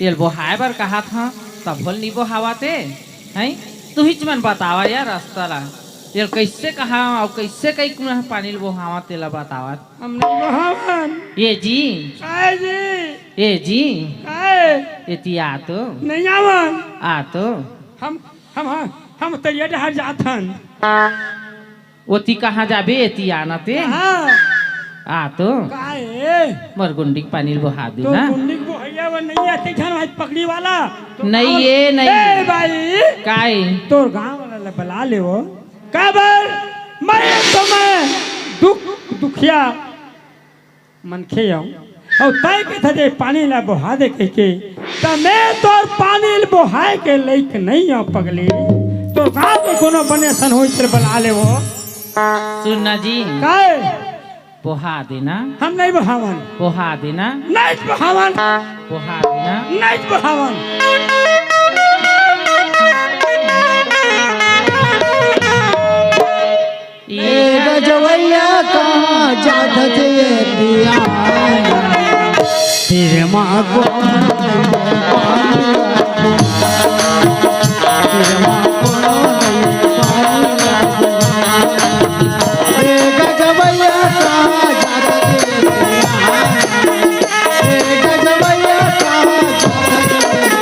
एल बोहाय बर कहात हंव, तभो ल नइ बोहावत ए, हैं? तुहिच मन बतावा यार रस्ता ला। एल कइसे कहांव अउ कइसे कई कुना पानी ल बोहावंव तेला बतावत। हम नइ बोहावन। ए जी। काय जी? ए जी। काय? एती आ तो। नइ आवन। आ तो। हम, हम, हम, हम तरिया डहर जात हन। ओती कहाँ जाबे, एती आना ते। हाँ। आ तो। काय? मोर गुंडी के पानी ल बोहा दे तोर ना। गुंडी के बोहइया बर नइ आते झन भाई पकड़ी वाला। तोर नइ गाँव ए, नइ। ए भाई। काय? तोर गाँव वाला ल बला ले वो। काबर? मैं तो मैं दुख, दुखिया मनखे आंव। अउ तैं कहिथस पानी ला बोहा दे कहिके, त मैं तोर पानी ल बोहाय के लइक नइ आंव पगली। तोर गांव के कोनो बने सन होई तेला बला ले वो। सुन ना जी। काय? बोहा दे ना। हम नइ बोहावन। बोहा दे ना। नइ बोहावन। बोहा दे ना। नइ बोहावन। ए गजवैया कहाँ जात हे दिया? तेरे माँ को तेरे माँ को ए गजवैया कहाँ जात हे दिया? ए गजवैया कहाँ जात हे दिया?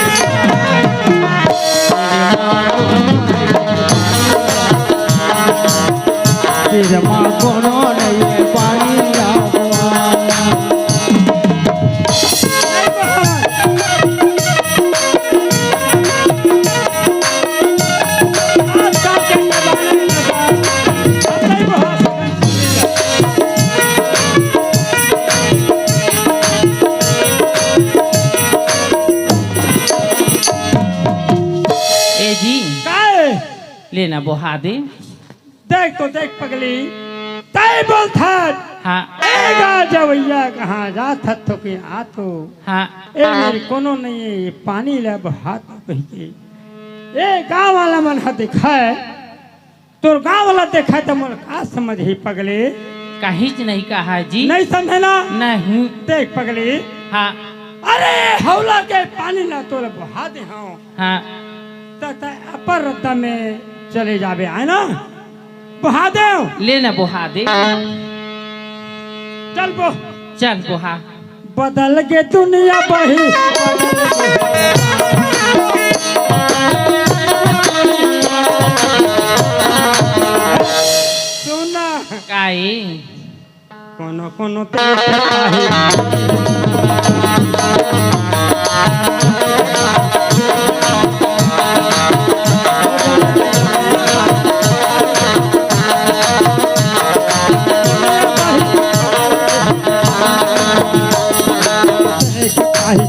तेरे माँ कोनो नइ पानी लावा। ए जी। काय? ले ना बोहा दे। देख तो देख पगली, तैं बोलथस। हाँ। ए गजवैया कहाँ जात हस थोकिन आ तो। हाँ। ए मेर कोनो नइ हे, ए पानी ला बोहा तो कहिके। ए गाँव वाला मन ह देखाय, तोर गाँव वाला देखाय त मोला का समझही पगली? काहीच नइ कहा जी। नइ समझे ना? नहीं। देख पगली। हाँ। अरे हौला के पानी ला तोला बोहा दे हंव। हाँ। त तैं अपर रद्दा में चले जाबे, आय ना? बोहा देंव। ले ना बोहा दे। चल बो। चल बोहा। बदल गे दुनिया बही। सुन ना। काई? कोनो कोनो तेज सिपाही।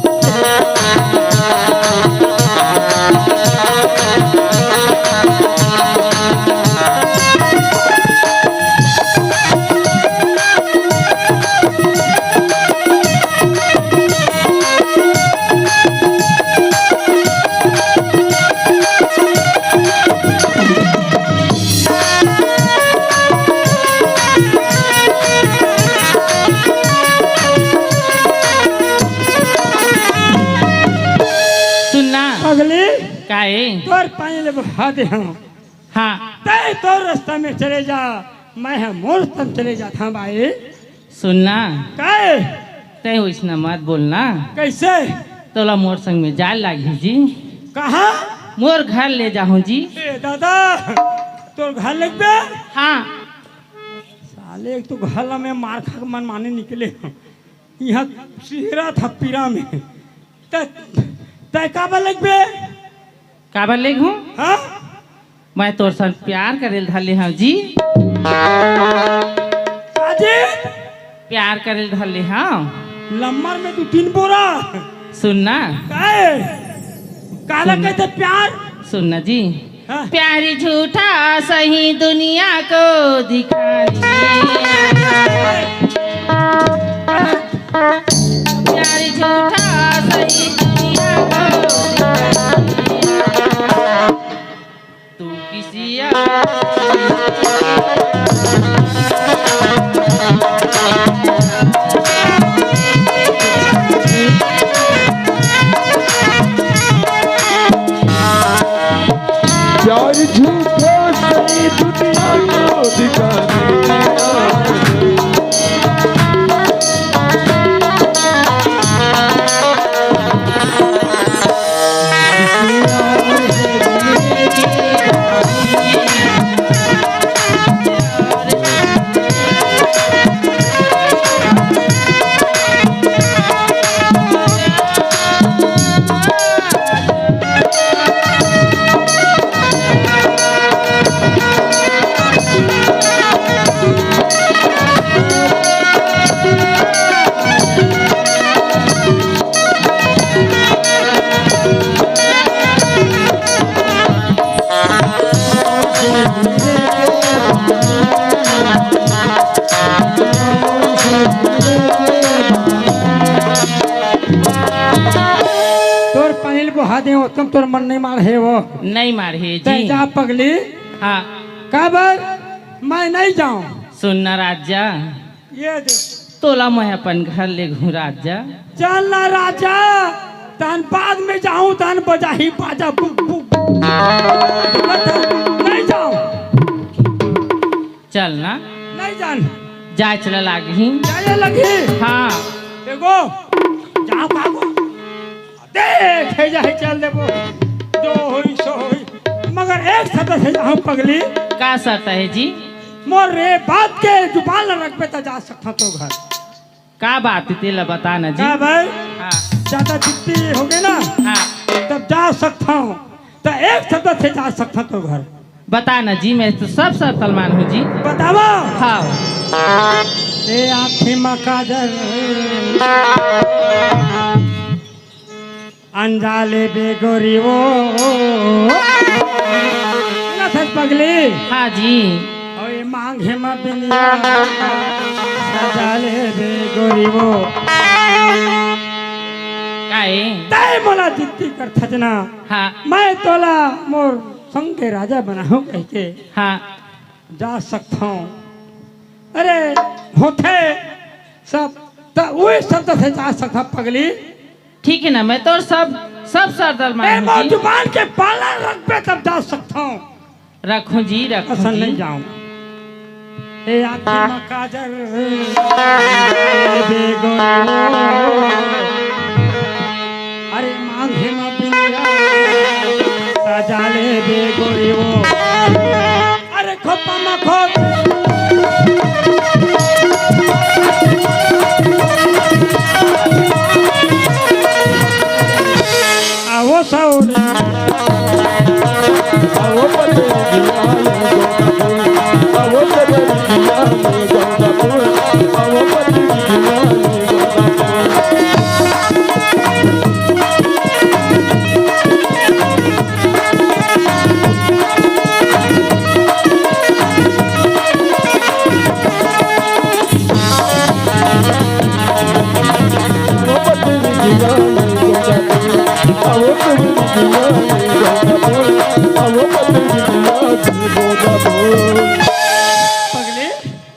सुन ना। पगली। काए? तोर पानी ले बहा दे हंव। हाँ। तैं तोर रस्ता में चले जा, मैं ह मोर रस्ता में चले जात हंव बाई। सुन ना। काए? तैं वइसना मत बोल ना। कइसे? तोला मोर संग में जाय लागही जी। कहाँ? मोर घर ले जाहूँ जी। ए दादा, तोर घर लेगबे? हाँ। साले, एक तो घर ला मैं मार खा के मनमानी निकले हंव। इहाँ सिहरत हंव पीरा में। त, तैं काबर लेगबे? काबर लेगहूँ? हाँ? मैं तोर संग प्यार करे ल धर ले हंव जी। का जी? प्यार करे ल धर ले हंव। लम्मर में दू तीन बोरा। सुन ना। काए? काला सुन। कहिथे प्यार? सुन ना जी। हाँ। प्यारी झूठा सही दुनिया को दिखानी। प्यारी झूठा सही दुनिया को दिखानी। तू किसी और प्यार झूठा सही दुनिया को दिखाने। तोर पानी ल बोहा दे, ओतकम तोर मन नहीं मार हे वो। नहीं मार हे तै जी। जा पगली। हाँ। काबर? मैं नहीं जाऊं। सुन ना राजा। ये दे। तोला मैं अपन घर ले घूं राजा। चल ना राजा, तहन बाद में जाऊं, तहन बजाही बाजा बुक, बुक, बुक। नहीं जाऊं। चल ना। नहीं जान। जाए चला लागही। जाए लगी। हाँ। देखो, जाओ कागो। देखे जाए चल देबो। जो होई सो होई। मगर एक शर्त से जाऊं पगली। का शर्त हे जी? मोर रे बात के जुबान ल रखबे त जा सकथंव तोर घर। का बात हे तेला बता ना जी। का भाई? हाँ। ज्यादा जिद्दी होगे ना, हाँ। तब जा सकथंव। त एक शर्त से जा सकथंव तोर घर। बता ना जी, मैं तो सब शर्त ल मानहूं जी। बतावा। हाँ। ए आँखी म काजर। अंजा लेबे गोरी वो। सुनत हस पगली? हाँ जी। अउ ए मांग म बिंदिया सजा लेबे गोरी वो। काहे? तै मोला जिद्दी करथस ना। हाँ। मैं तोला मोर संग के राजा बनाहूं कहिके। हाँ। जा सकथंव। अरे, होथे सब, त उही शर्त से जा सकथंव पगली। ठीक हे ना, मैं तोर सब, सब शर्त ल ए, मानहूं मोर जी। जुबान के पालन रखबे तब जा सकथंव। रखहूं जी, रखहूं असन जी। नहीं जाऊं। ए आँखी म काजर, ए बेगोरी वो। अरे मांग म बिंदिया, सजा लेबे गोरी वो। अरे खोपा म खोप। आवो साउंड। आवो पतली दीवानी गौंडा फूल। आवो पतली दीवानी गौंडा फूल। आवो पतली दीवानी गौंडा फूल। पगली,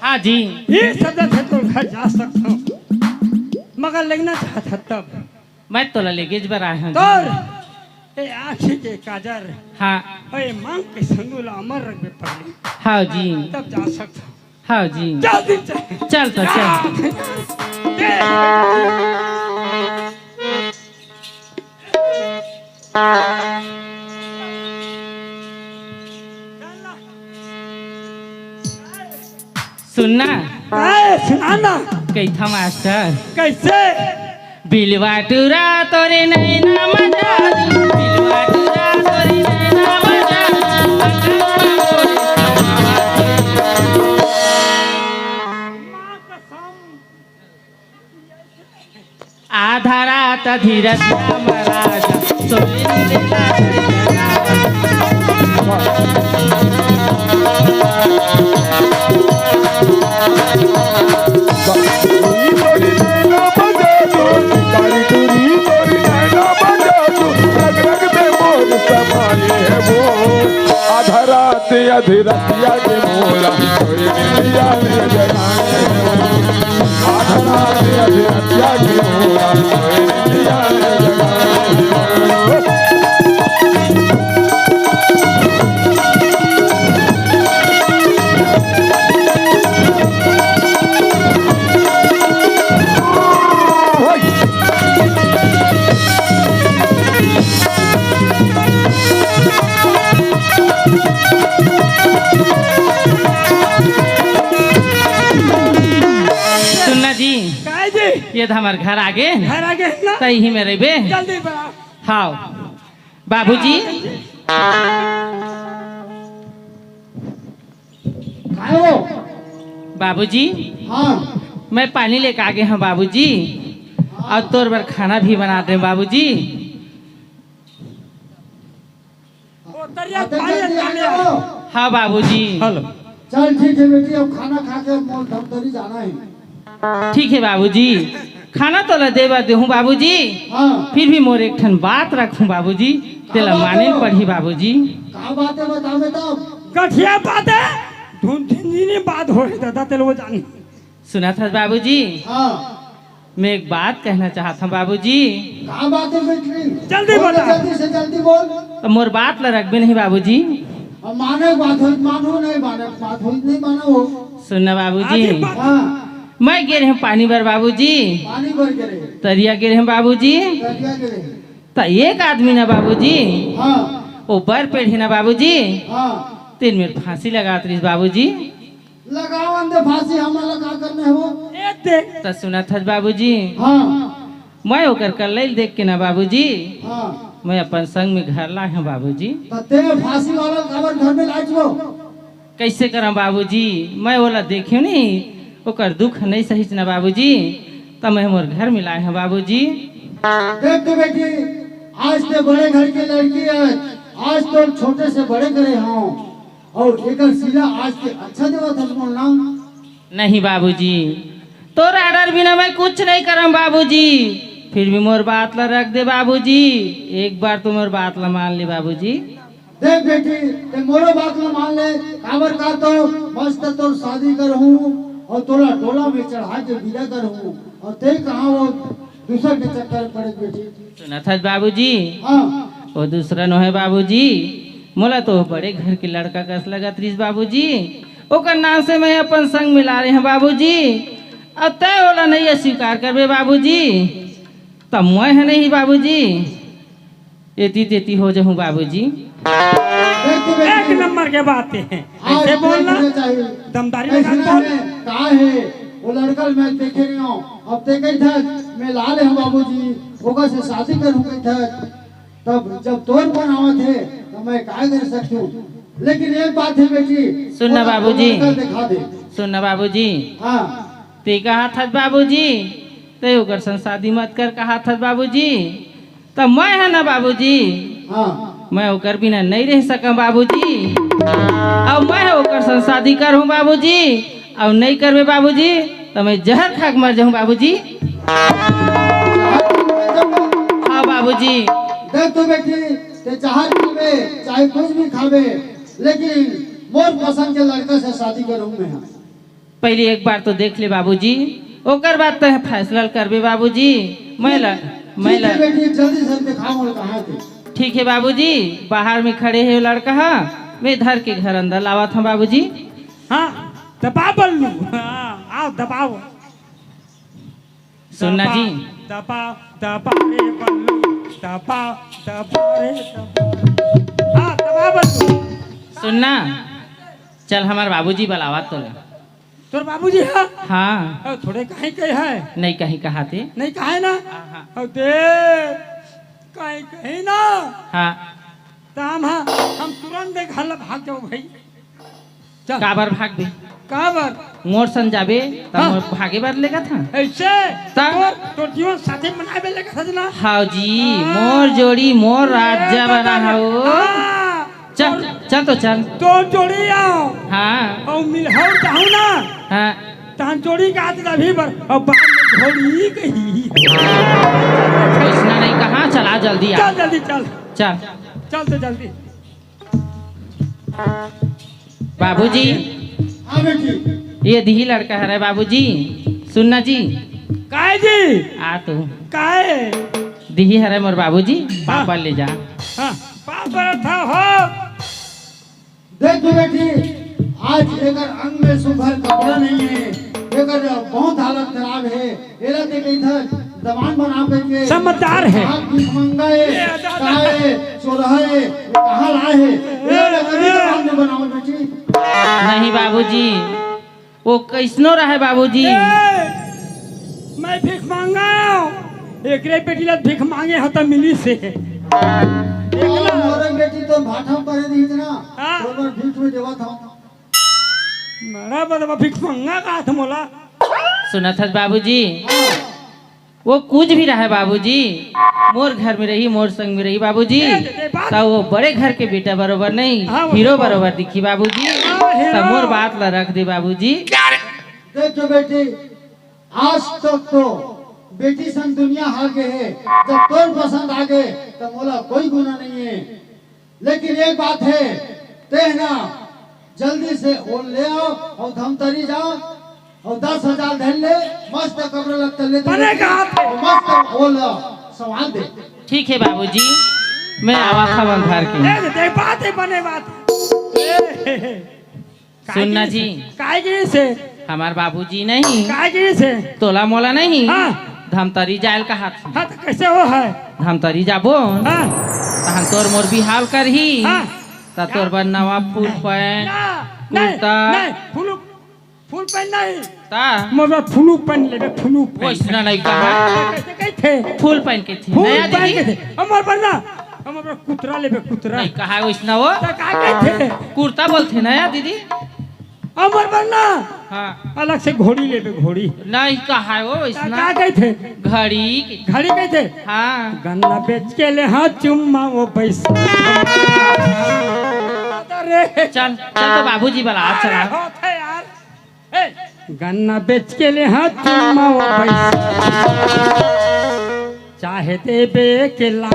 हाँ जी। ये शब्द से तो घर जा सकता हूँ, मगर लेकिन ना चाहता तब। मैं तोला लेगेज बर आए हूँ जी। तोर ए आँखी के काजर, हाँ। ए मांग के संदूल अमर रखबे पगली। हाँ जी। तब जा सकता हूँ। हाँ जी। जल्दी चल। चल तो चल। सुनना। ए, सुना ना। कहिथा मास्टर। कैसे? बिलवा टूरा तोरे नैना मजा, बिलवा टूरा तोरे नैना मजा। आधा रात धीरज राम राजा, सोई लेला धीरज राम। आधी रतिया के मोरा, कोई निंदिया नहीं जगाए। आधी रतिया के मोरा, कोई निंदिया नहीं जगाए। सुनना जी, काय जी? ये तो हमार घर आगे। घर आगे है ना? तई ही में रहिबे। जल्दी बा। हाव। बाबूजी। काय हो? बाबूजी। हाँ। मैं पानी लेके आगे हँव बाबूजी। हाँ। अउ तोर बर खाना भी बना दे बाबूजी। ओ, तरिया आते पानी जल्दी आ लेके जाओ। हाँ बाबूजी। हेलो। चल ठीक हे बेटी, अब खाना खा के मोल धमतरी जाना हे। ठीक हे बाबूजी, खाना तो ला दे बर देहूँ बाबूजी। हाँ। फिर भी मोर एक ठन बात रखहूँ बाबूजी, तेला माने ल पड़ही बाबूजी। का बात हे बताबे तब। गठिया बात हे, धुन धिनझिनी बात होय हे दादा, तेला वो जान। सुनत हस बाबूजी? हाँ। मैं एक बात कहना चाहत हँव बाबूजी। का बात हे बेटी? जल्दी बोल, बता। जल्दी से जल्दी बोल। त मोर बात ला रखबे नहीं बाबूजी? अब माने बात होई, मानो नहीं माने, बात होई नहीं मानो हो। सुन ना बाबूजी। हाँ। मैं गे रहेंव पानी बर बाबूजी। पानी बर गे रहे। तरिया गे रहेंव बाबूजी। तरिया गे रहे। त एक आदमी ना बाबूजी। हाँ। ओ बर पेड़ हे ना बाबूजी। हाँ। तेन मेर फांसी लगात रहिस बाबूजी। लगावन दे फांसी, हमन ला का करना हे वो? ए दे। त सुनत हस बाबूजी? हाँ। मैं ओकर कल्लई ल देख के ना बाबूजी, हाँ। मैं अपन संग में घर लाए हँव बाबूजी। त ते फांसी वाला ल काबर घर में लाए हस वो? कइसे करँव बाबूजी, मैं ओला देखेंव नहीं, ओकर दुख नहीं सहिस ना बाबूजी, त मैं मोर घर में लाए हँव बाबूजी। देख तो बेटी, आज ते बड़े घर के लड़की हे, आज तो छोटे से बड़े करे हँव। अउ एकर सिला आज के अच्छा देवत हस मोर नाम। नहीं बाबूजी, तोर order बिना मैं कुछ नहीं करँव बाबूजी। फिर भी मोर बात ला रख दे बाबूजी, एक बार तो मोर बात ला मान ले बाबूजी। देख बेटी, ते मोरो बात ला मान ले, काबर का तो मस्त तोर शादी करहूँ अउ तोला डोला में चढ़ा के बिदा करहूँ, अउ ते कहाँ वो दूसर के चक्कर में पड़े बेटी। सुनत हस बाबूजी? हाँ। वो दूसरा नोहे बाबूजी, मोला तो बड़े घर के लड़का कस लगत रहिस बाबूजी, ओकर नाम से मैं अपन संग मिला रहे हँव बाबूजी। अब तैं ओला नहीं अस्वीकार करबे बाबूजी, त मैं ह नहीं बाबूजी, एती तेती हो जाहूँ बाबूजी। देख तो बेटी, एक नंबर के बात हे। हाँ, ऐसे बोल ना। दमदारी लगा के बोल। का हे? वो लड़का ल मैं देखे नहीं हँव। अब ते कहिथस, मैं ला ले हँव बाबूजी, ओकर से शादी करहूँ कहिथस। तब जब तोर मन आवत हे, त मैं काय कर सकथँव? लेकिन एक बात हे बेटी, सुन ना बाबूजी। लड़का ल दिखा दे। सुन ना बाबूजी। हाँ। ते कहत हस बाबूजी, ते ओकर संग शादी मत कर कहत हस बाबूजी। त मैं ह ना बाबूजी, हाँ। मैं ओकर बिना नहीं रह सकँव बाबूजी। अउ मैं ह ओकर संग शादी करहूँ बाबूजी, अउ नहीं करबे बाबूजी, त मैं जहर खा के मर जाहूँ बाबूजी। हाँ बाबूजी। देख तो बेटी, ते जहर खाबे, चाहे कुछ भी खाबे, लेकिन मोर पसंद के लड़का से शादी करहूँ मैं ह। पहली एक बार तो देख ले बाबूजी, ओकर बाद तैं फैसला ल करबे बाबूजी। मैं ल, मैं ठीक ल हे बेटी, जल्दी से दिखा मोला कहाँ हे। ठीक हे बाबूजी, बाहर में खड़े हे लड़का ह, मैं धर के घर अंदर लावत हँव बाबूजी। हाँ, दबा बल्लू। हाँ, आओ दबाओ। सुन ना दबा, जी। दबा, दबा रे बल्लू, दबा, दबा रे दबा। हाँ, दबा बल्लू। सुन ना, चल हमार बाबूजी बलावत तोला। तोर बाबूजी ह? हाँ। अउ थोड़े कहीं कहे हे? नहीं कहीं कहाथे। नहीं कहे ना? हाँ, हाँ। अउ दे, कहीं कहीं ना? हाँ। त हम ह, हम तुरंत दे घर ला भाग जाबो भाई। चल। काबर भागबे? काबर? मोर संग जाबे, त हाँ। मोर भागे बर लेगत हस? ऐसे? त? तोर, तोर जीवन साथी बनाए बर लेगत हस ना? हाँ जी, हाँ। मोर जोड़ी, मोर ए, राज्य बना दादा रे। हव। हाँ। चल तो चल। तो जोड़ी आओ। हाँ। अउ मिलहौ चाहू ना। हाँ। तहन जोड़ी का आज अभी बर, अब बाद में घोड़ी कही। इसना नहीं कहा, चला जल्दी आ। चल जल्दी चल। चल। चल तो जल्दी। बाबूजी। हाँ बेटी। ये दिही लड़का हरे बाबूजी। सुनना जी। काय जी? आ तू। काय? दिही हरे मोर बाबूजी। हाँ। पापा ले जा। हाँ। पापा था हो। देख तो बेटी, आज एकर अंग में सुघर कपड़ा नहीं है, एकर बहुत हालत खराब है। एला ते कही था दबान बना पे के समझदार है। आप भिखमंगा है, ये दादा। काय है, चोरहा है, ये कहाँ लाए है? ये कभी दबान में बनाओ बेटी। नहीं बाबूजी, वो कैसनो रहे बाबूजी। ए, मैं भीख मांगा हूँ। एकरे बेटी ला भीख मांगे हो तो मिली से। ओ, मोरे बेटी तो भाठा करे दी इतना। हाँ। तो मैं भीख में देवा था। मेरा बदवा भीख मांगा का था मोला। सुनत हस बाबूजी। हाँ। वो कुछ भी रहे बाबूजी, मोर घर में रही, मोर संग में रही बाबूजी, ए, ए, बात त वो बड़े घर के बेटा बरोबर नहीं, हाँ, वो हीरो तो बरोबर दिखी बाबूजी। हाँ, हीरो। त मोर बात ला रख दे बाबूजी। देख जो बेटी, आज तक तो बेटी संग दुनिया हार गए है, जब तोर पसंद आ गए त मोला कोई गुना नहीं है। लेकिन एक बात है, तेहना जल्दी से ओल ले आओ अउ धमतरी जा अउ दस हजार धर ले, मस्त कपड़ा लत्ता ले बने का हाथ है। अउ मस्त ओल संभाल दे। ठीक है बाबूजी, मैं आवा था मन धर के। ए, देख बात है, बने बात। ए, सुनना जी। काय गिरी से? हमार बाबूजी नहीं। काय गिरी से? तोला मोला नहीं। हाँ। धमतरी जायल कहा था। हाँ, तो कैसे हो है? धमतरी जाबो। हाँ। तहन तोर मोर बिहाव करही। हाँ। त तोर बर नवा फुल पैंट, ना, नहीं, कुर्ता। नहीं, फुल, फुल पैंट नहीं। ता? मोर बर फुल पैंट लेबे, फुल पैंट। वैसना नहीं कहा। कैसे कहथे? फुल पैंट कहथे। फुल नया पैंट दीदी? कहथे। हमर बर ना, हमर बर कुतरा लेबे, कुतरा। नहीं कहा वैसना वो। त का कहथे? कुर्ता बोलथे ना यार दीदी? हमर बर ना। हाँ। अलग से घोड़ी लेबे, घोड़ी। नहीं कहा वो त वैसना। का कहथे? घड़ी। घड़ी कहथे? हाँ। गन्ना बेच के ले हाँ चुम्मा वो पैसा। अरे। चल, चल तो बाबूजी बला, चला। अरे होत है यार। ए, गन्ना बेच के ले हाँ चुम्मा वो पैसा। चाहे देबे के ला।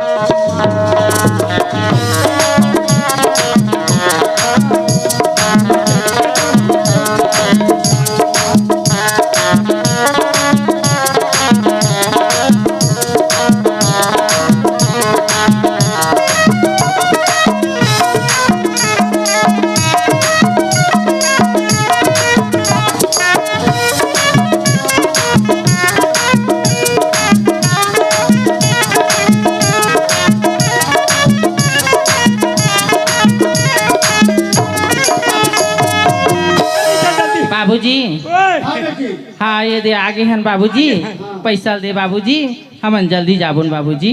बाबूजी। ओए। हाँ बेटी। हाँ, ये दे आगे हन बाबूजी। हाँ। पैसा दे बाबूजी, हमन जल्दी जाबोन बाबूजी।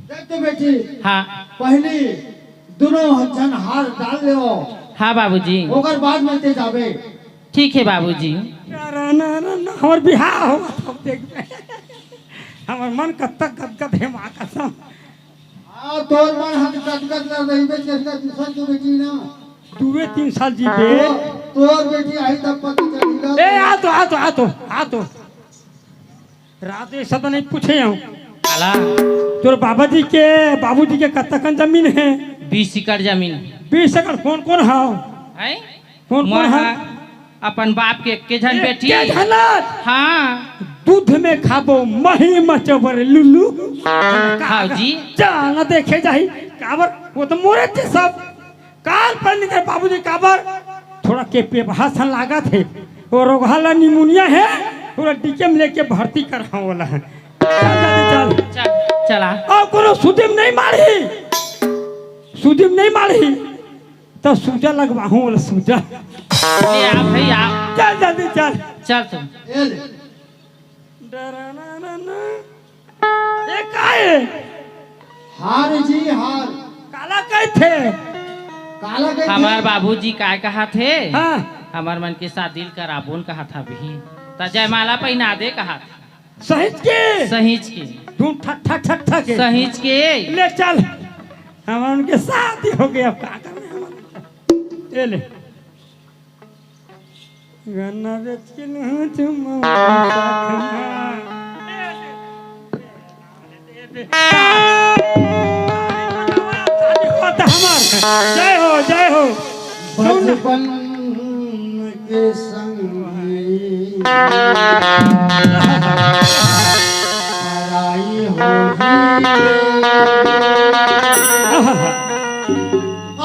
देख तो बेटी, हाँ। पहली दोनों झन हार डाल लेओ। हाँ बाबूजी। ओकर बाद में ते जाबे। ठीक है बाबूजी। ना, ना, ना, ना, हमर बिहाव हो, तब देखबे। हमर मन कत्ता गदगद हे, माँ कसम। हाँ, तोर मन हम गदगद ना रहिबे, जैसे दूसर के बेटी ना। दुए तीन साल जीबे। तो, तोर बेटी आई तब पता चलेगा। ए, आ तो, आ तो, आ तो, आ तो। रात ऐसा तो नहीं पूछे हूँ। काला? तोर बाबा जी के, बाबूजी के कतकन जमीन है? बीस एकड़ जमीन। बीस एकड़ कौन कौन है? हैं? कौन कौन मैं है? अपन बाप के एक्के झन एक बेटी। के झन? हाँ। दूध में खाबो, मही मचोबर लुल्लू। हाँ जी। जाना देखे जाही, काबर, वो तो मोरे थे सब। काल पर निकर बाबूजी काबर थोड़ा के पेपहा सन लागत हे। वो रोगहा ला निमोनिया हे, थोड़ा डीके में लेके भर्ती कर हाँ वाला है। चल, चल, चल। चल, चला। और कोनो सुदिम नहीं मारी। सुदिम नहीं मारी। तो सूजा लगवाहूँ वाला सूजा। ले आ भाई, आ। चल, जल्दी चल। चल तुम। ए ले। डराना ना ना। ए, का ए? हार जी, हार। काला कहिथे? काला कहिथे? हमार बाबूजी काय कहा थे? हाँ। हमार मन के शादी ल कराबोन कहा था अभी। त जयमाला पहिना दे कहा था। सहिंच के? सहिंच के। धूम ठक ठक ठक ठक के। सहिंच के। ले चल। हमन के शादी हो गया, अब का करना हमन? ए ले। गन्ना बेच के लूं चुम्मा साथ में। शादी होता हमार। जय हो, जय हो। सुन। बचपन के संग लड़ाई होही।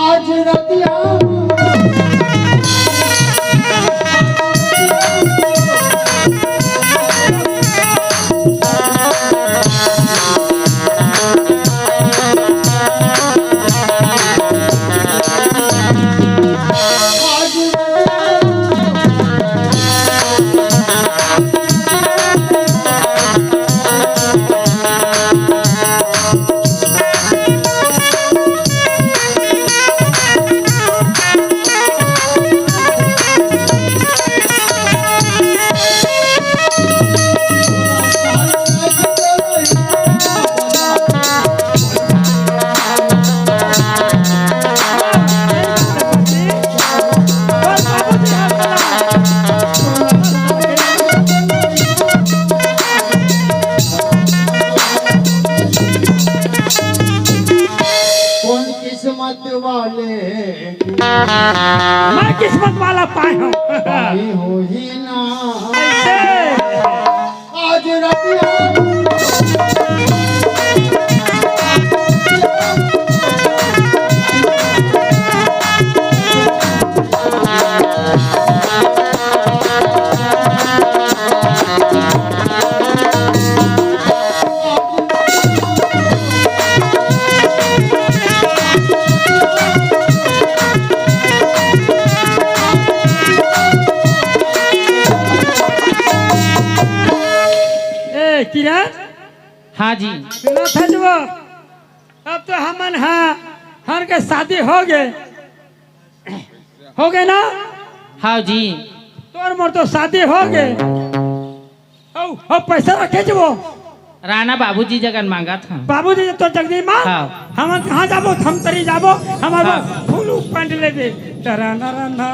आज रतिया कौन किस्मत वाले मैं किस्मत वाला पाए हूँ। पाई होही ना। कैसे? आज रतिया ए, किरण? हाँ जी। सुना था जो, अब तो हमन हा, हर के शादी हो गए, हो गए ना? हाँ जी। तोर मोर तो शादी हो गए। औ, औ पैसा रखे जी वो। राना बाबूजी जगन मांगत हन। बाबूजी तो जगदीश माँ, हाँ। हमन कहाँ जाबो? धमतरी जाबो, हमार हाँ। फुल पैंट ले दे। राना, राना,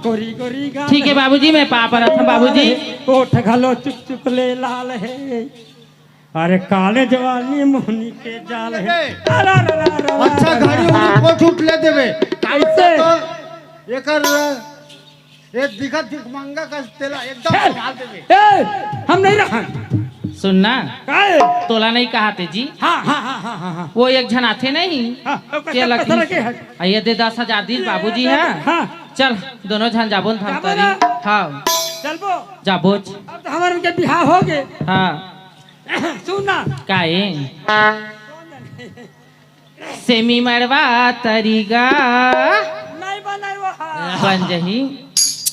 गोरी, गोरी गाल ठीक है है। बाबूजी, मैं पाँव परत हूँ बाबूजी। ओठ घलो चुप चुप ले लाल है। अरे काले जवानी मोहनी के जाल है। अरे, अरे, अरे, अरे, अच्छा अरे, गाड़ी अरे। उड़ी कोठ उठ ले देबे। कैसे? तो एकर ए दिखत दिखमंगा का तेला एकदम फेर। संभाल देबे। ए, हम नहीं रहन। सुन ना। काहे? तोला नहीं कहाते जी। हाँ, हाँ, हाँ, हाँ, हाँ, हाँ। वो एक झन आथे नहीं। हाँ, ओकर तेला सब पसरा की के है। आ, ये दे दस हजार दीस बाबूजी है। हाँ। चल, दोनों झन जाबो न जाबो धमतरी। ना। हाँ। चलबो। जाबो। अब तो हमारे उनके बिहाव हो गए। हाँ। सुन ना। काहे? सेमी मड़वा तरीगा। नहीं बनाई वो, हाँ। बन जही।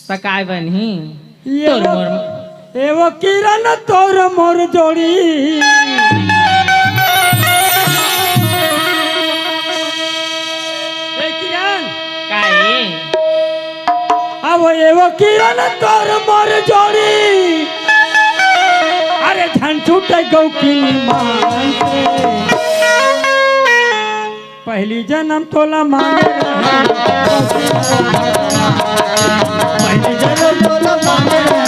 त काय बनही? ये तोर वो, मोर ये वो किरण तोर मोर जोड़ी। ए किरण। काहे? अब ये वो किरण तोर मोर जोड़ी। अरे धन छूटे गौ की मान से। पहली जन्म तोला मांगे रहे। पहली जन्म तोला मांगे रहे।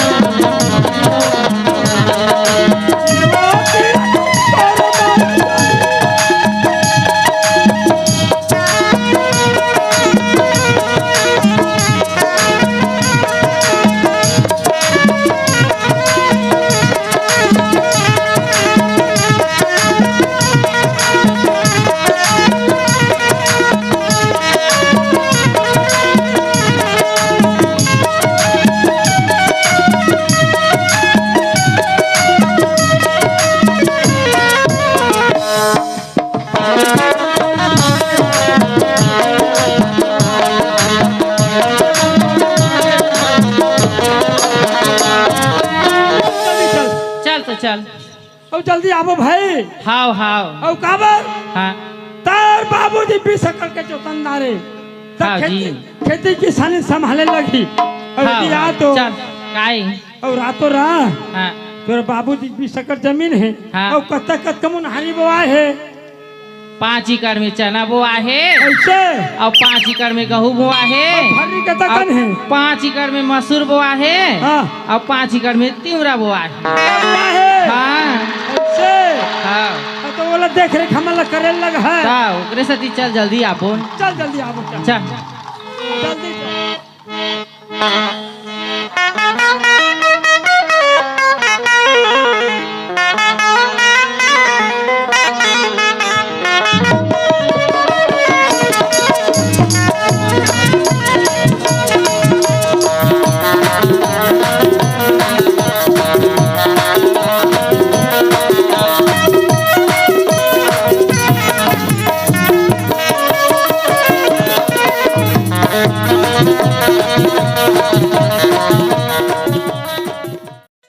चल तो चल। अब जल्दी आबो भाई। हाव, हाव। अउ काबर? हाँ। तार बाबूजी बीस एकड़ के जोतन डारे। त हाँ खेती, जी। खेती किसानी संभाले लगही। अउ हाँ, यदि आ हाँ। तो चल, काई? अउ रातो रा। हाँ। तोर बाबूजी बीस एकड़ जमीन है। हाँ। अउ कत्ता कत्ता मुनहारी बोआए है। पाँच एकड़ में चना बोआ हे। अइसे? अउ पाँच एकड़ में गहूं बोआ हे। अउ भर्री के तकन अउ हे। पाँच एकड़ में मसूर बोआ हे। हाँ। अउ पाँच एकड़ में तिंवरा बोआ हे। बोआ हे। हाँ। अइसे? हाँ। हाँ, त ओला देख रेख हमन ला करे लग हे। त ओकरे सेती चल जल्दी आबो। चल जल्दी आबो, चल। चल। जल्दी चल।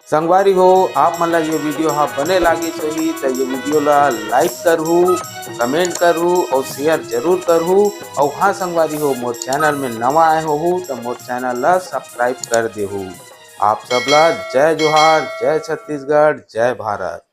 संगवारी हो, आप मन ला ये video हा बने लागिस होही, त ये video ला like करहू, comment करहू अउ share जरूर करहू। अउ हाँ संगवारी हो, मोर channel में नवा आए होहू, त मोर channel ला subscribe कर देहू। आप सब ला जय जोहार, जय छत्तीसगढ़, जय भारत।